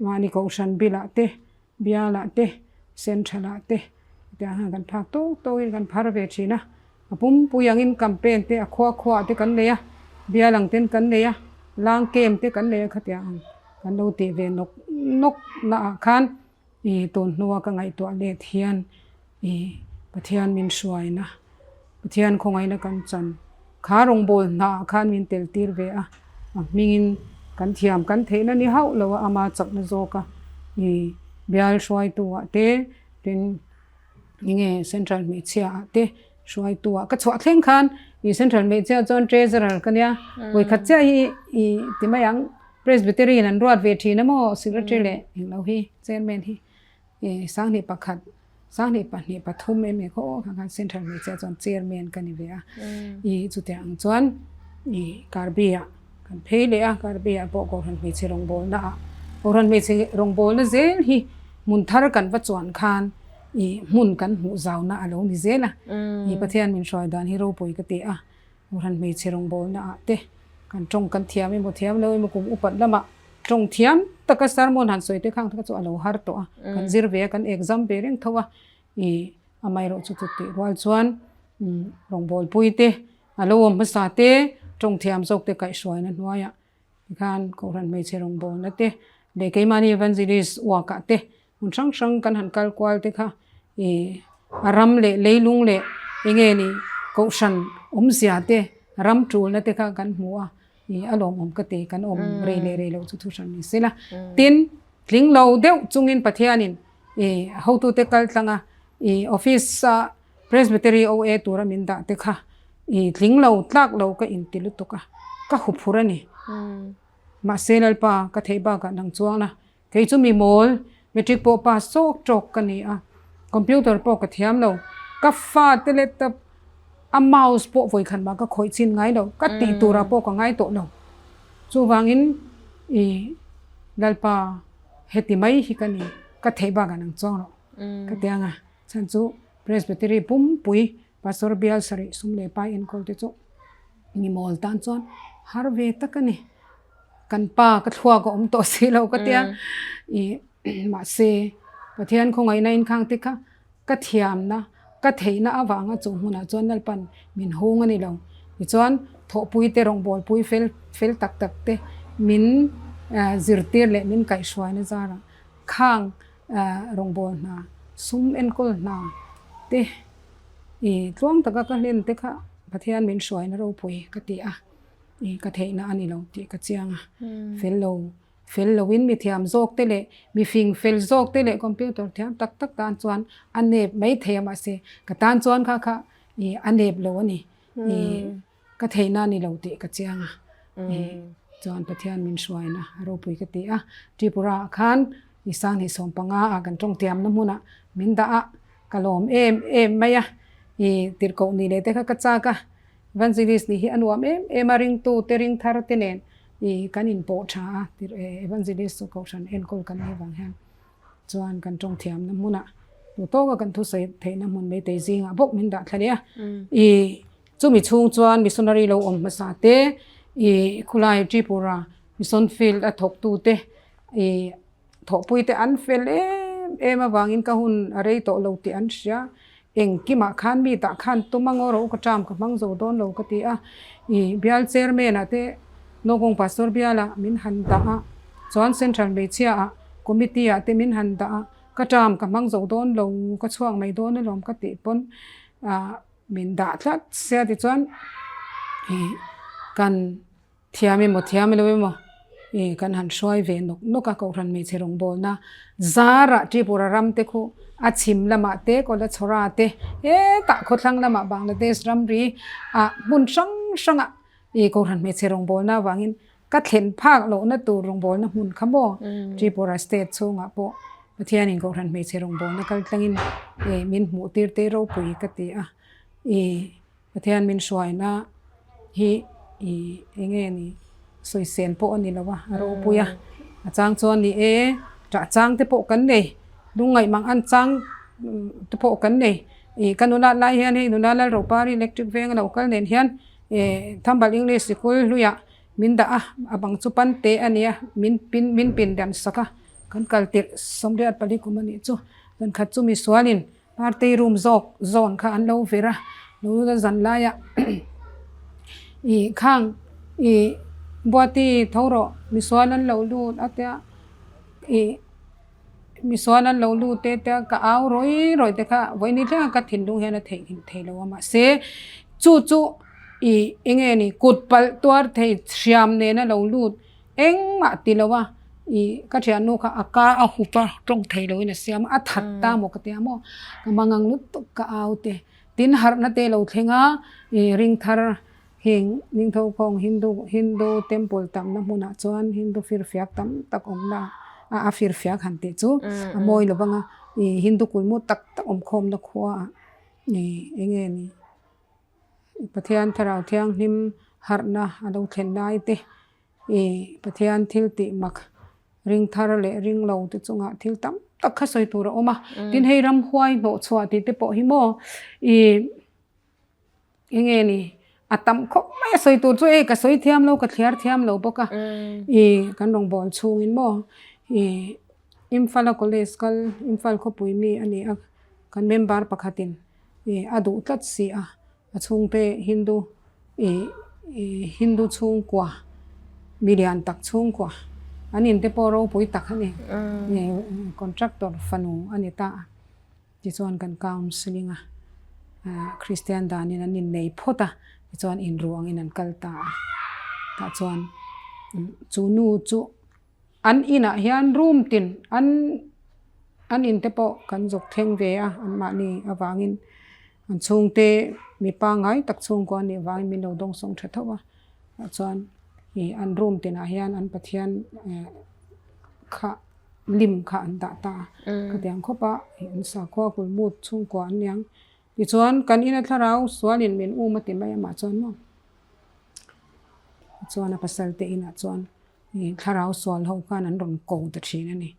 mahni kohhran bilah te Bialah te, Central-ah te tiang hian kan phak tawk tawkin kan phar ve thin a, a pumpui angin campaign te a khua khuaah te kan nei a, bial ang ten kan nei a, lang camp te kan nei a khatiang ang kan lo tih ve nawk nawk naah khan ih tun hnua ka ngaihtuah let hian ih Pathian min hruaina, Pathian khawngaihna kan chan kha rawngbâwl hnaah khan min tel tir ve a, a hmingin kan thiam kan theihna ni hauh lo a, ama chakna zawka i bial hruaituah te tin enge central hmeichhiaah te hruaituah ka chhuah thleng khan i central hmeichhia chuan treasurer ka nia vawikhat chiah hi i ti mai ang presbytery in an ruat ve thin a maw secretary leh englo hi chairman hi. E 20 pakhat, 20 pahnih pathum em em khaw aw kha khan Central hmeichhia chuan Chairman ka ni ve a. I chutiang ang chuan i Karbi ah kan phei leh a, Karbi ah pawh Kohhran hmeichhe rawngbawlna ah Kohhran hmeichhe rawngbawlna zel hi hmun thar kan va chuan khan i hmun kan hmuh zauna a lo ni zel a. I Pathian min hruai dan hi ropui ka ti a, Kohhran hmeichhe rawngbawlna ah te kan tawng kan thiam emaw thiam lo emaw kum upat lamah Tawng thiam taka sermon han sawi te khang kha chu a lo har tawh a, kan zir ve a, kan exam ve reng tho a, ih amaherawh chu chu tih rual chuan rawngbawlpui te a lo awm hmasa te tawng thiam zawk te kaihhruaina hnuaiah tikhan Kohhran hmeichhe rawngbawlna te leh keimahni evangelist uakah te hmun hrang hrang kan han kal kual te kha ih a ram leh leilung leh eng nge ni Kohhran awmzia te ram tulna te kha kan hmu a. Ih a lawmawm ka ti kan awm rei leh rei loh chu thu hran ni se la. Tin, tling lo deuh chungin Pathianin I hotute kal tlang a, i office a Presbytery OA tura min dah te kha i tling lo tlak lo ka inti lutuk a, ka huphur a ni. Mahse Lalpa ka theih bakah nang chuang la, kei chu mi mawl, matric pawh pass chawk tawk ka ni a, computer pawh ka thiam lo, ka fate laptop a mouse pawh vawikhat mah ka khawih chin ngai lo, ka tih turah pawh ka ngai tawh lo. Chuvangin i Lalpa heti mai hi ka ni, ka theih bakah nang chuang rawh ka ti ang a, chhan chu Presbytery pumpui Pastor bial sarih sum leh pai enkawl te chu mi mawl tan chuan har ve tak a ni. Kan pa ka thluak a awm tawh si lo ka tia i mahse Pathian khawngaihna inkhang te kha ka thiamna ka theihna avanga chu hmunah chuan Lalpan min hung a ni lo. Tichuan thawhpui te rawngbawlpui fel fel tak tak te min zirtir leh min kaihhruaina zarah khang Rawngbâwl hna, sum enkawl hna te i tluang taka ka hlen te kha Pathian min hruaina ropui ka ti a, i ka theihna a ni lo tih ka chiang a. Fel lo, fel loin mi thiam zawk te leh mi fing fel zawk te leh computer thiam tak tak tan chuan a nep mai thei a mahse ka tan chuan kha kha i a nep lo a ni. I Ka theihna a ni lo tih ka chiang a, chuan Pathian min hruaina a ropui ka ti a. Tripura ah khan i Sanghnih 15 ah kan tawngtiamna hmunah min dah a, ka lawm em em mai a. I tirhkoh nih leh te kha ka chak a, Evangelist nih hi a nuam em em a, ringtu te ring thar te nen i kan inpawh tha a, Evangelist chu Kohhran enkawl kan nih vang hian. Chuan kan tawng thiamna hmunah duh tawka kan thusawi theihna hmun meitei zingah bawk min dah thla leh a. I chumi chhung chuan missionary lo awm hmasa te, i khulai Tripura mission field a thawktu te, i thawhpui te an fel em em avangin ka hun a rei tawh lo tih an hria. Engkimah khan mi tah khan tum a ngaw rawh u ka term ka hmang zo dawn lo ka ti a, i bial chairman ah te Nokawng Pastor bial ah min han dah a, chuan Central hmeichhia ah committee ah te min han dah a, ka term ka hmang zo dawn lo ka chhuak mai dawn alawm ka tih pawn ah min dah tlat sia tichuan i kan Thiam emaw thiam elo emaw i kan han hruai ve nawk nawk a, Kohhran hmeichhe rawngbawlna zarah Tripura ram te khu a chhim lamah te Kolachhora te hetah khawthlang lamah Bangladesh ramri ah hmun hrang hrangah i Kohhran hmeichhe rawngbawlna avangin ka thlen phak lohna tur rawngbawlna hmun kha maw Tripura state chhungah pawh Pathianin Kohhran hmeichhe rawngbawlna kaltlangin i min hmuh tir te ropui ka ti a i. Pathian min hruaina hi i eng nge ni sawisel pawh a ni lo a, a ropui a, a chang chuan ni e ṭah chang te pawh kan nei, lungngaih mang an chang te pawh kan nei, i ka nula lai hian hei nula Lalropari electric veng a lo kal nen hian e Thambal English sikul hluiah min dah a, a bang chu pan te a nia min pin min pin dan sak a, kan kal tirh 84 kum a nih chu, zankhat chu misualin Party room zawk zawn kha an lo vir a, lo zan laia ih khang ih Buati tho rawh misual an lo lut a tia ih misual an lo lut te tia ka au rawi rawi te kha vawiin thlenga ka thinlung hian a theihnghilh thei lo a mahse chu chu ih eng nge ni kut palh tuar thei hriam nena lo lut Engmah ti lo a, ih ka thiannu kha a ka a hup a, tawng thei loin a siam a, a that ta maw ka ti a maw, ka mangang lutuk ka au te, tin harhna te lo thleng a, ih ring thar heng Ningtho khawng Hindu Hindu temple tamna hmunah chuan Hindu firfiak tam tak awmna a a firfiak han tih chu a mawi lo vang a, ih Hindu kulhmu tak tak awm khawmna khuaah ih eng nge ni. Pathian Thlarau Thianghlim harhna a lo thlen lai te, ih Pathian thil tih mak ring thar leh ring lo te chungah thil tam tak kha sawi tur a awm a. Tin hei ramhuai hnawh chhuah tih te pawh hi maw ih eng nge ni a tam khawp mai a sawi tur chu ei ka sawi thiam lo ka thliar thiam lo bawk a ih kan rawngbâwl chhungin maw ih Imphal a college kal Imphal khawpui mi a ni a kan member pakhatin Ih a duh tlat si a, a chhungte Hindu ih ih Hindu chhungkua mi lian tak chhungkua an in te pawh ropui tak a ni ih contractor fanu a ni ta a tichuan kan counselling a ah Christian danin an innei phawt a tichuan inruangin an kal ta a tah chuan chu nu chu. An inah hian room tin an An in te pawh kan zuk thleng ve a, anmahni avangin an chhungte mi pangngai tak chhungkua anih avangin min lo dawngsawng tha tho a. Tah chuan ih an room tinah hian an Pathian eh kha lim kha an dah ta a. Khatiang khawp a an sakhua kulmut chhungkua an niang. Tichuan kan ina thlarau sualin min um a ti mai amah chuan maw. Chuan a pasal te inah chuan ih thlarau sual ho khan an rawn ko ta thin a ni.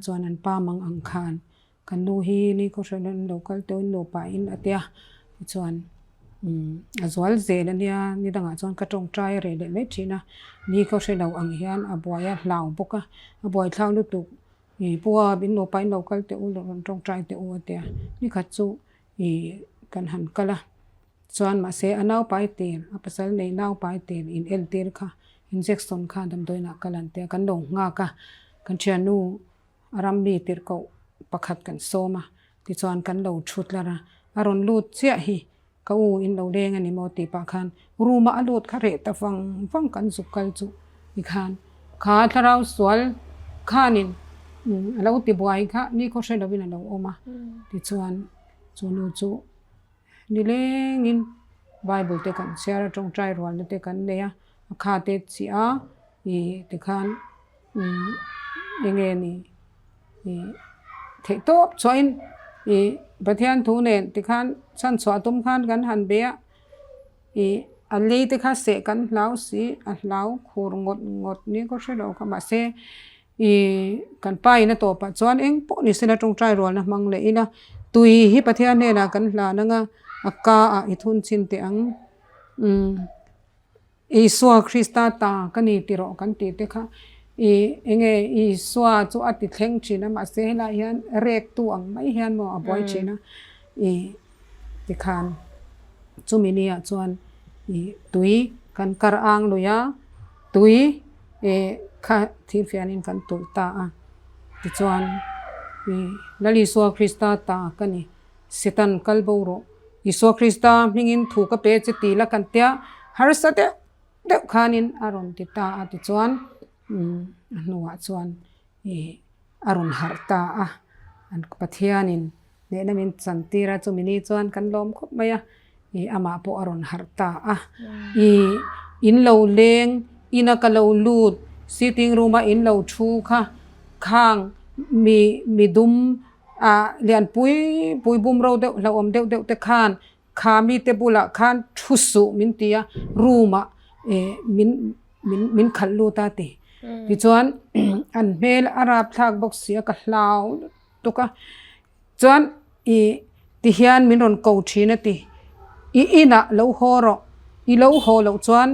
Chuan an pa mang ang khan kan nu hi ni khawhran an lo kal tawh in nupa in a tia tichuan umm a zual zel a nia ni dangah chuan ka tawngtai a reh leh mai thin a ni khawhre lo ang hian a buai a hlau bawk a a buai thlak lutuk ih pua in nupa in lo kal teh u rawn tawngtai teh u a tia nikhat chu ih kan han kal a. Chuan mahse a naupai tir, a pasal nei naupai tir in entir kha injection kha damdawiinah kal an tia kan lo nghak a, kan thiannu a ram mi tirhkoh pakhat kan sawm a, tichuan kan lo thu tlar a, a rawn lut chiah hi ka u in lo leng a ni maw tih pah khan room a a lut kha reh ta vang vang kan zuk kal chu tikhan kha thlarau sual khanin a lo ti buai kha nikhaw hre lovin a lo awm a, tichuan chu nu chu. Nilengin Bible te kan chhiar a, tawngtai rualna te kan nei a, a kha te chih a, ih tikhan umm eng nge ni ih theih tawp chhuahin ih Pathian thu nen tikhan chhanchhuah tum khan kan han be a, ih a lei te kha seh kan hlau si, a hlau khur ngawt ngawt ni ka hre lo kha mahse. Ih kan pa in a tawpah chuan eng pawh ni sela tawngtai rualna hmang leh ila tui hi Pathian hnenah kan hlan anga a ka ah i thun chhin teh ang umm Isua Krista ta ka ni ti rawh kan tih te kha ih eng nge Isua chu a ti thleng thin a mahse helai hian rek tu ang mai hian maw a buai thin a ih tikhan chumi ni ah chuan ih tui kan kar ang lui a tui ih kha thil fianin kan tulh ta a tichuan ih Lal Isua Krista ta ka ni Satan kal bo rawh Isua Krista hmingin thu ka pe che tih la kan tia harsa deuh deuh khanin a rawn ti ta a tichuan umm a hnuah chuan ih a rawn harh ta a, an Pathianin hnehna min chantir a, chumi ni chuan kan lawm khawp mai a, ih amah pawh a rawn harh ta a, ih in lo leng ina ka lo lut sitting room a in lo thu kha khang mi mi dum ah lian pui pui bumro deuh hlauhawm deuh deuh te khan Kha mite bulah khan thu suh min ti a, room ah min min min khalh lut a ti. Tichuan an hmel a rap thlak bawk si a, ka hlau lutuk a. Chuan ih tihian min rawn ko thin a ti, i inah lo haw rawh, i lo haw loh chuan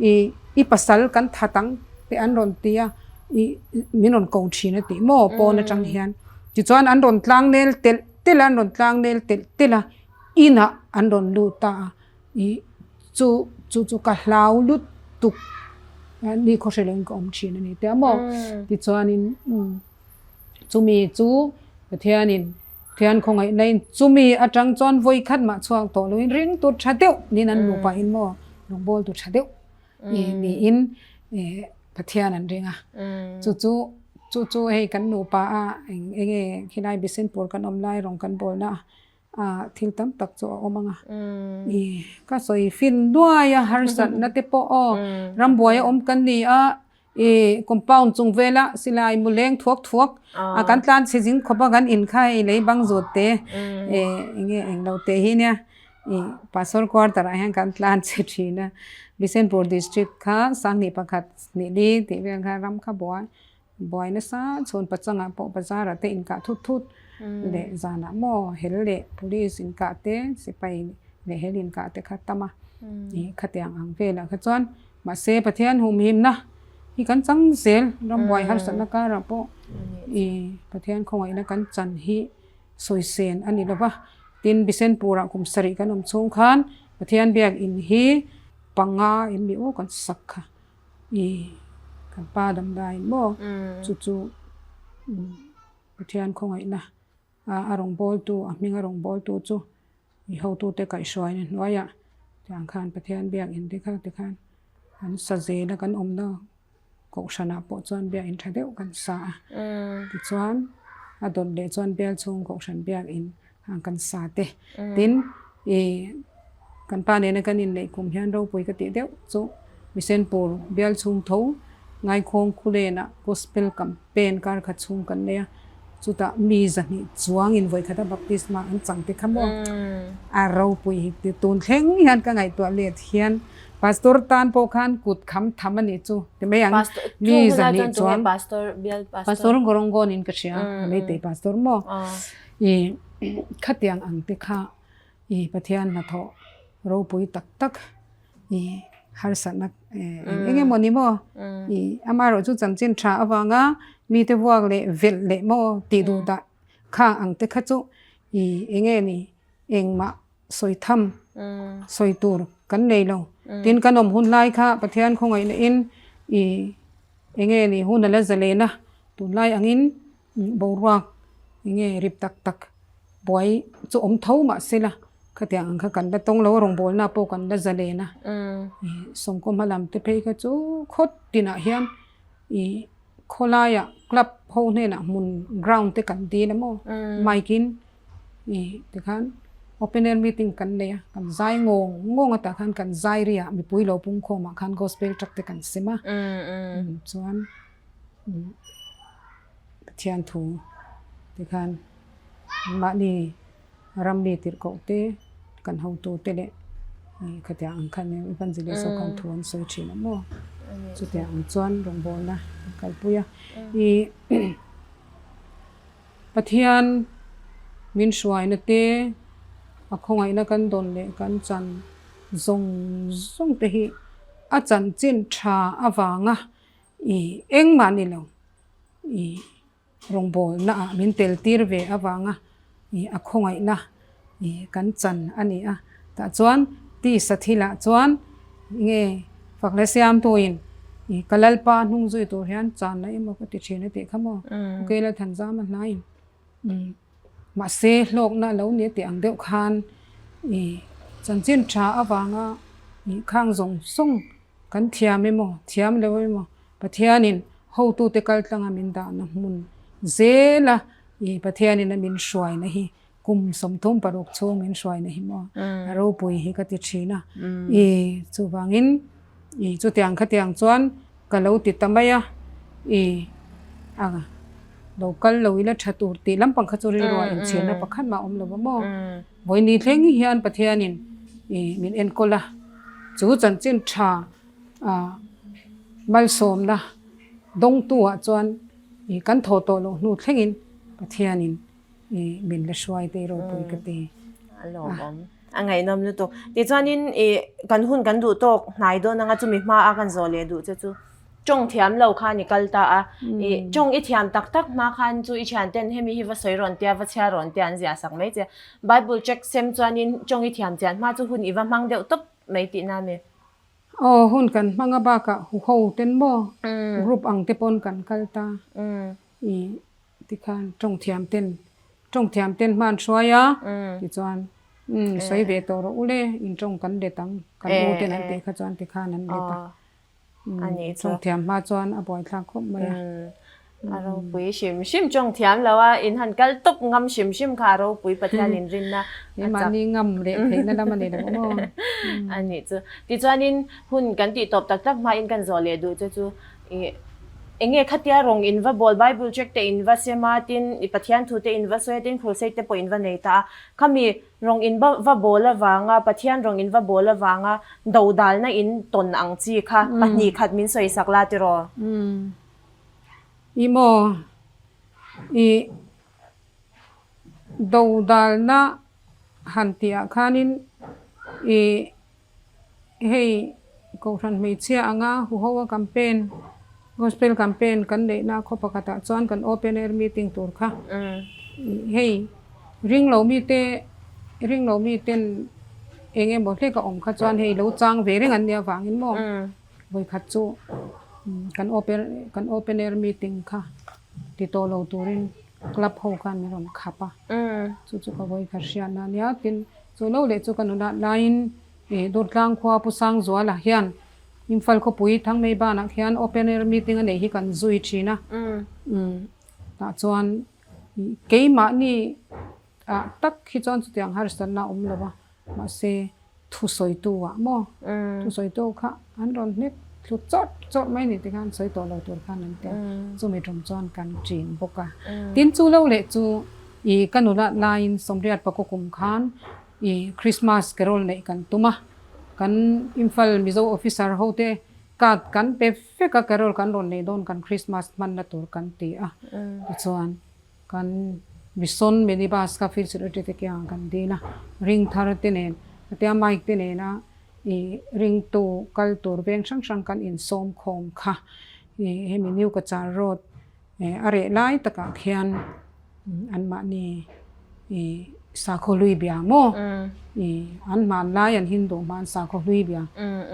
ih i pasal kan that ang tih an rawn ti a, ih min rawn ko thin a ti maw pawn atang hian. Tichuan an rawn tlang nel telh telh a, an rawn tlang nel telh telh a. Inah an rawn lut ta a, ih chu chu chu ka hlau lutuk ni khaw hre loin ka awm thin a ni teh a maw. Tichuanin chumi chu Pathianin Pathian khawngaihna in chumi atang chuan vawi khat mah chhuak tawh loin ring tur tha deuh niin an nupa in maw rawngbâwl tur tha deuh niin Pathian an ring a. Chu chu chu chu hei kan nupa a eng enge khilai Bisenpur kan awm lai rawng kan bawlna a. Ah thil tam tak chu a awm ang a. I ka sawi fin nuai a harsatna te pawh aw rambuai a awm kan ni a i compound chung vela silai mu leng thuak thuak a kan tlan chhe zing khawp a kan in kha hei lei bang zawt te e enge englo te hi nia i pastor quarter ah hian kan tlan chhe thin a Bishanpur district kha Sanghnih pakhat hnih li tih vel kha ram kha buai Buai nasa chhun pachangah pawh bazar ah te inkah thut thut leh zanah maw hel leh police inkah te sipai leh hel inkah te kha tam a ih khatiang ang velah kha chuan mahse Pathian humhimna hi kan chang zel rambuai harsatna karah pawh ih Pathian khawngaihna kan chan hi sawi sen a ni lova tin Bisenpur ah kum sarih kan awm chhung khan Pathian biakin hi panga em mi aw kan sak kha. I kan pa damdai maw chu chu Pathian khawngaihna a rawngbawltu a hminga rawngbawltu chu i hotute kaihhruaina hnuaiah tiang khan Pathian biakin te kha tikhan an sa zel a kan awmna kohhranah pawh chuan biakin tha deuh kan sa a tichuan. A dawt leh chuan bial chhung kohhran biakin hang kan sa te. Tin, ih kan pa nena kan inneih kum hian ropui ka tih deuh chu Misenpur bial chhung tho Ngaikhawng Khulenah Gospel Campaign kar khat chhung kan nei a, chutah mi zahnih chuangin vawikhat a baptisma an chang te kha maw a ropui hi ti tun thleng hian ka ngaihtuah let hian Pastor tan pawh khan kut kham tham a nih chu ti mai ang mi zahnih chuang Pastor Gorongon in ka hria Meitei Pastor maw i khatiang ang te kha i Pathian hnathawh ropui tak tak i harsatna eng eng emaw ni maw i amaherawh chu chanchin tha avanga mite vuak leh velh leh maw tih duh dah khang ang te kha chu i eng nge ni engmah sawi tham sawi tur kan nei lo tin kan awm hun lai kha Pathian khawngaihna in i eng nge ni hun a la zalen a tunlai angin Boruak enge rip tak tak buai chu awm tho mah se la khatiang ang kha kan la tawng lo a rawngbawlna pawh kan la zalen a ih sawmkaw hma lam te phei kha chu khawt tinah hian ih khawlaiah club ho hnenah hmun ground te kan dil a maw mic in ih tikhan open air meeting kan nei a kan zai ngawng ngawng a tah khan kan zai riah mipui lo pungkhawm ah khan gospel truck te kan sem a chuan. Pathian thu tikhan mahni ram mi tirhkoh te kan hotu te leh khatiang ang khan evangelist ho khan thu an sawi thin a maw chutiang ang chuan rawngbawlna an kalpui a ih Pathian min hruaina te a khawngaihna kan dawn leh kan chan zawng zawng te hi a chanchin tha avanga I engmah ni lo, i rawngbawlna ah min tel tir ve avanga i a khawngaihna i kan chan a ni a. Tah chuan tisa thilah chuan nge fak leh siamtuin i ka Lalpa hnung zui tur hian channa emaw ka ti thin a tih kha maw? Ok Lalthanzama hnaiin mahse hlawkna a lo ni a tih ang deuh khan i chanchin tha avanga i khang zawng zawng Kan thiam emaw, thiam lo emaw, Pathianin hotute kaltlanga min dahna hmun zela i Pathianin a min hruaina hi kum 36 chhung min hruaina hi maw a ropui hi ka ti thin a. I chuvangin i chutiang khatiang chuan ka lo ti ta mai a, i a lo kal lo ila tha tur tih lampang kha chu rilruah inchhirna pakhat mah a awm lo va maw. Vawiin thleng hian Pathianin i min enkawl a, chu chanchin tha malsawmna dawngtuah chuan i kan thaw tawh loh hnu thlengin Pathianin i min la hruai te ropui ka ti. A lawmawm. A ngaihnawm lutuk. Tichuanin i kan hun kan duh tawk hnai dawn anga chumi hma a kan zawh leh duh che chu. Tawng thiam lo khan i kal ta a, i tawng i thiam tak tak hma khan chu i thian ten hemi hi va sawi rawn tia va chhiar rawn tia an ziah sak mai che. Bible track sem chuanin tawng i thiam chian hma chu hun i va hmang deuh tawp mai tihna a mi? Aw hun kan hmang a bakah huho ten maw group ang te pawn kan kal ta i tikhan tawng thiam ten tawng thiam ten hma an hruai a tichuan sawi ve tawh rawh u le in tawng kan let ang kan u ten an tih kha chuan tikhan an let a. A nih chu. Tawng thiam hma chuan a buaithlak khawp mai a. A ropui hrim hrim tawng thiam lo a, in han kal tawp ngam hrim hrim kha a ropui Pathian in rinna a chak. Mahni ngam leh theihna lam a ni lo maw? A nih chu. Tichuanin hun kan tih tawp tak tak hmain kan zawh leh duh che chu i eng nge khatia rawng in va bawl Bible tract te in va sem a tin i Pathian thu te in va sawi a tin crusade te pawh in va nei ta a khami Rawng in va bawl avanga, Pathian rawng in va bawl avanga dodalna in tawn ang chi kha 2 khat min sawisak la tiraw? I maw? I dodalna han tihah khanin i hei Kohhran hmeichhia anga huho a campaign, Gospel campaign kan neihna khaw pakhatah chuan kan open air meeting tur kha hei ring lo mite ring lo miten eng emaw hlek a awm kha chuan hei lo chang ve reng an nih avangin maw vawikhat chu kan open kan open air meeting kha ti tawh lo turin club ho khan min rawn khap a chu chu ka vawikhat hriatna a nia tin chu lo leh chu ka nunah laiin ih Durtlang khua Pu Sangzuala hian Imphal khawpui Thangmei banah khian open air meeting a neih hi kan zui thin a. Tah chuan Keimahni ah tak hi chuan chutiang harsatna a awm lo a, mahse thusawitu ah maw thusawitu kha an rawn hnek thlu chawrh chawrh mai ni tikhan sawi tawh lo tur khan an ti a, chumi tum chuan kan ṭin bawk a. Tin chu lo leh chu ih ka nulat laiin Sawmriat Pakua kum khan ih Christmas carol neih kan tum a, kan Imphal Mizo officer ho te card kan pe vek a carol kan rawn neih dawn kan Christmas hmanna tur kan ti a, tichuan Kan Mission minibus kha field secretary te kiangah kan dil a, ring thar te nen hetia mic te nena ih ringtu kal tur veng hrang hrang kan insawm khawm kha ih hemi New Cachar road eh a reh lai takah khian anmahni ih sakhaw hlui bia maw ih an hmanlai an Hindu hman sakhaw hlui bia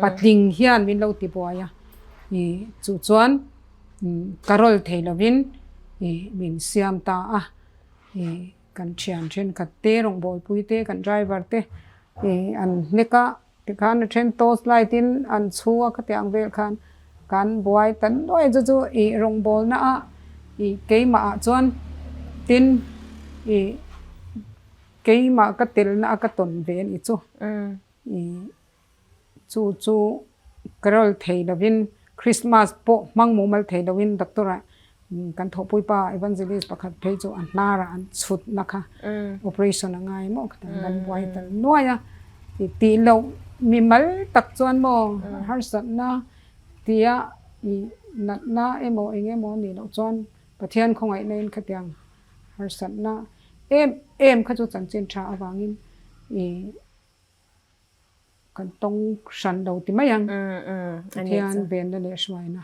patling hian min lo ti buai a ih chu chuan. Ka rawl thei lovin min siam ta a, kan thian thenkhat te rawngbawlpui te kan driver te an hnek a, tikhan a then torch light in an chhu a khatiang vel khan kan buai ta nuai chu chu ih rawngbawlna a ih keimah ah chuan tin ih keimah ka telna a ka tawn ve a nih chu ih. Chu chu carol thei lovin Christmas pawh hmang mumal thei lovin doctor ah kan thawhpui pa evangelist pakhat phei chu a hnar ah an chhut na kha operation a ngai maw khatiang kan buai tal nuai a tih loh mimal tak chuan maw harsatna tia ih natna emaw eng emaw a nih loh chuan Pathian khawngaihna in khatiang harsatna em em kha chu chanchin tha avangin ih Kan tawng hran lo ti mai ang. Pathian venna leh hruaina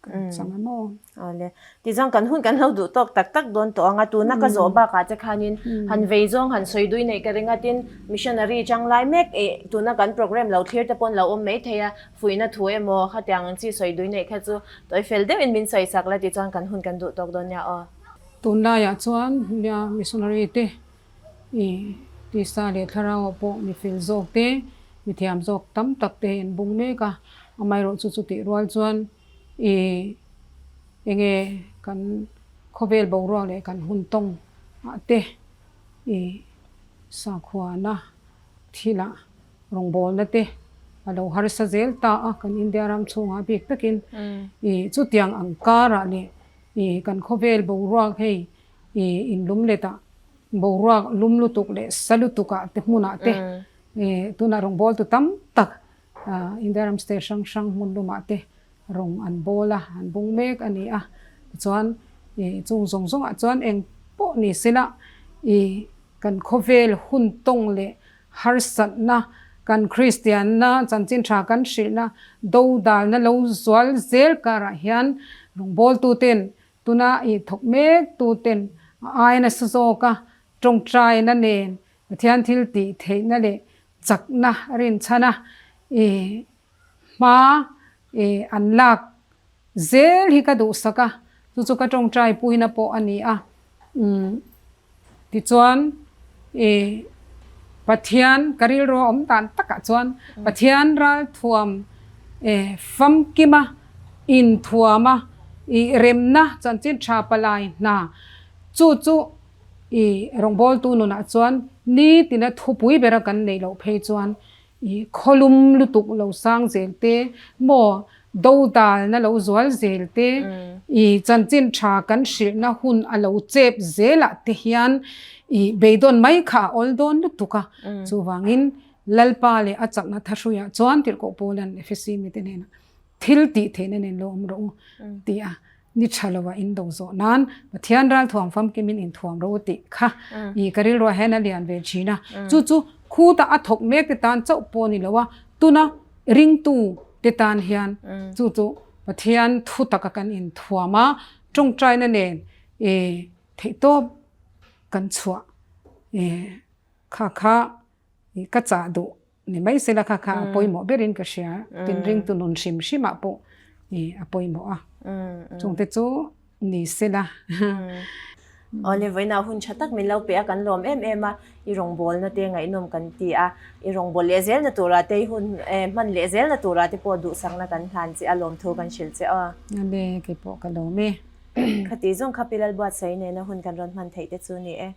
kan chang a maw? Awle. Tichuan kan hun kan lo duh tawk tak tak dawn tawh ang a, tuna ka zawh bakah che khanin han vei zawng han sawi dui neih ka ring a, tin missionary chang lai mek eh tuna kan program lo thlir te pawn lo awm mai thei a, fuihna thu emaw khatiang ang chi sawi dui neih kha chu tawi fel deuhin min sawi sak la tichuan kan hun kan duh tawk dawn nia aw. Tunlaiah chuan nia missionary te I tisa leh thlarauah pawh mi fel zawk te, mi thiam zawk tam tak te an bung mek a, amaherawh chu chutih rual chuan i enge kan khawvel boruak leh kan hun tawng ah te i sakhuana thilah rawngbawlna te a lo harsa zel ta a, kan India ram chhungah bik takin i chutiang ang karah leh i kan khawvel boruak hei I inlum letah boruak lum lutuk leh sa lutukah te hmunah te tunah rawngbawltu tam tak India ram state hrang hrang hmun lumah te rawng an bawl a, an bung mek a ni a. Tichuan chung zawng zawngah chuan eng pawh ni sela i kan khawvel hun tawng leh harsatna kan Kristianna chanchin tha kan hrilhna dodalna lo zual zel karah hian rawngbawltuten Tuna i thawk mek tu ten a ai nasa zawk a, tawngtaina nen Pathian thil tih theihna leh chakna rinchhan a i hma i an lak zel hi ka duhsak a, chu chu ka tawngtai puina pawh a ni a. Umm tichuan i Pathian ka rilru a awm dan takah chuan Pathian ralthuam e famkima inthuama i remna chanchin tha palai hna chu chu i rawngbawltu nunah chuan nitina thupui bera kan neih loh phei chuan I khawlum lutuk lo sang zel te maw dodalna lo zual zel te i chanchin tha kan hrilhna hun a lo chep zelah te hian i beidawn mai kha a awl dawn lutuk a. Chuvangin Lalpa leh a chakna thahruiah chuan Tirhkoh Paulan Efesi mite hnenah thil tih theihna nen lo awm rawh u tih a ni tha lo a in do zawh nan Pathian ral thuam famkim in inthuam ro tih kha i ka rilruah hian a lian ve thin a chu chu khuta a thawk mek te tan chauh pawh ni lo a tuna ringtu te tan hian chu chu Pathian thu taka kan inthuam a tawngtaina nen i theihtawp kan chhuah i kha kha i ka chah duh Ni mai sela kha kha a pawimawh berin ka hria. Tinringtu nun hrim hrimah pawh i a pawimawh a. Chungte chu ni sela. Awle vawiinah hun tha tak min lo pe a, kan lawm em em a, i rawngbawlna te ngaihnawm kan ti a, i rawngbawlh leh zelna turah te, i hun hman leh zelna turah te pawh duhsakna kan hlan che a, lawmthu kan hrilh che aw. Awle, keipawh ka lawm e. Khati zawng kha Pi Lalbuatsaih nena hun kan rawn hman theih te chu ni e.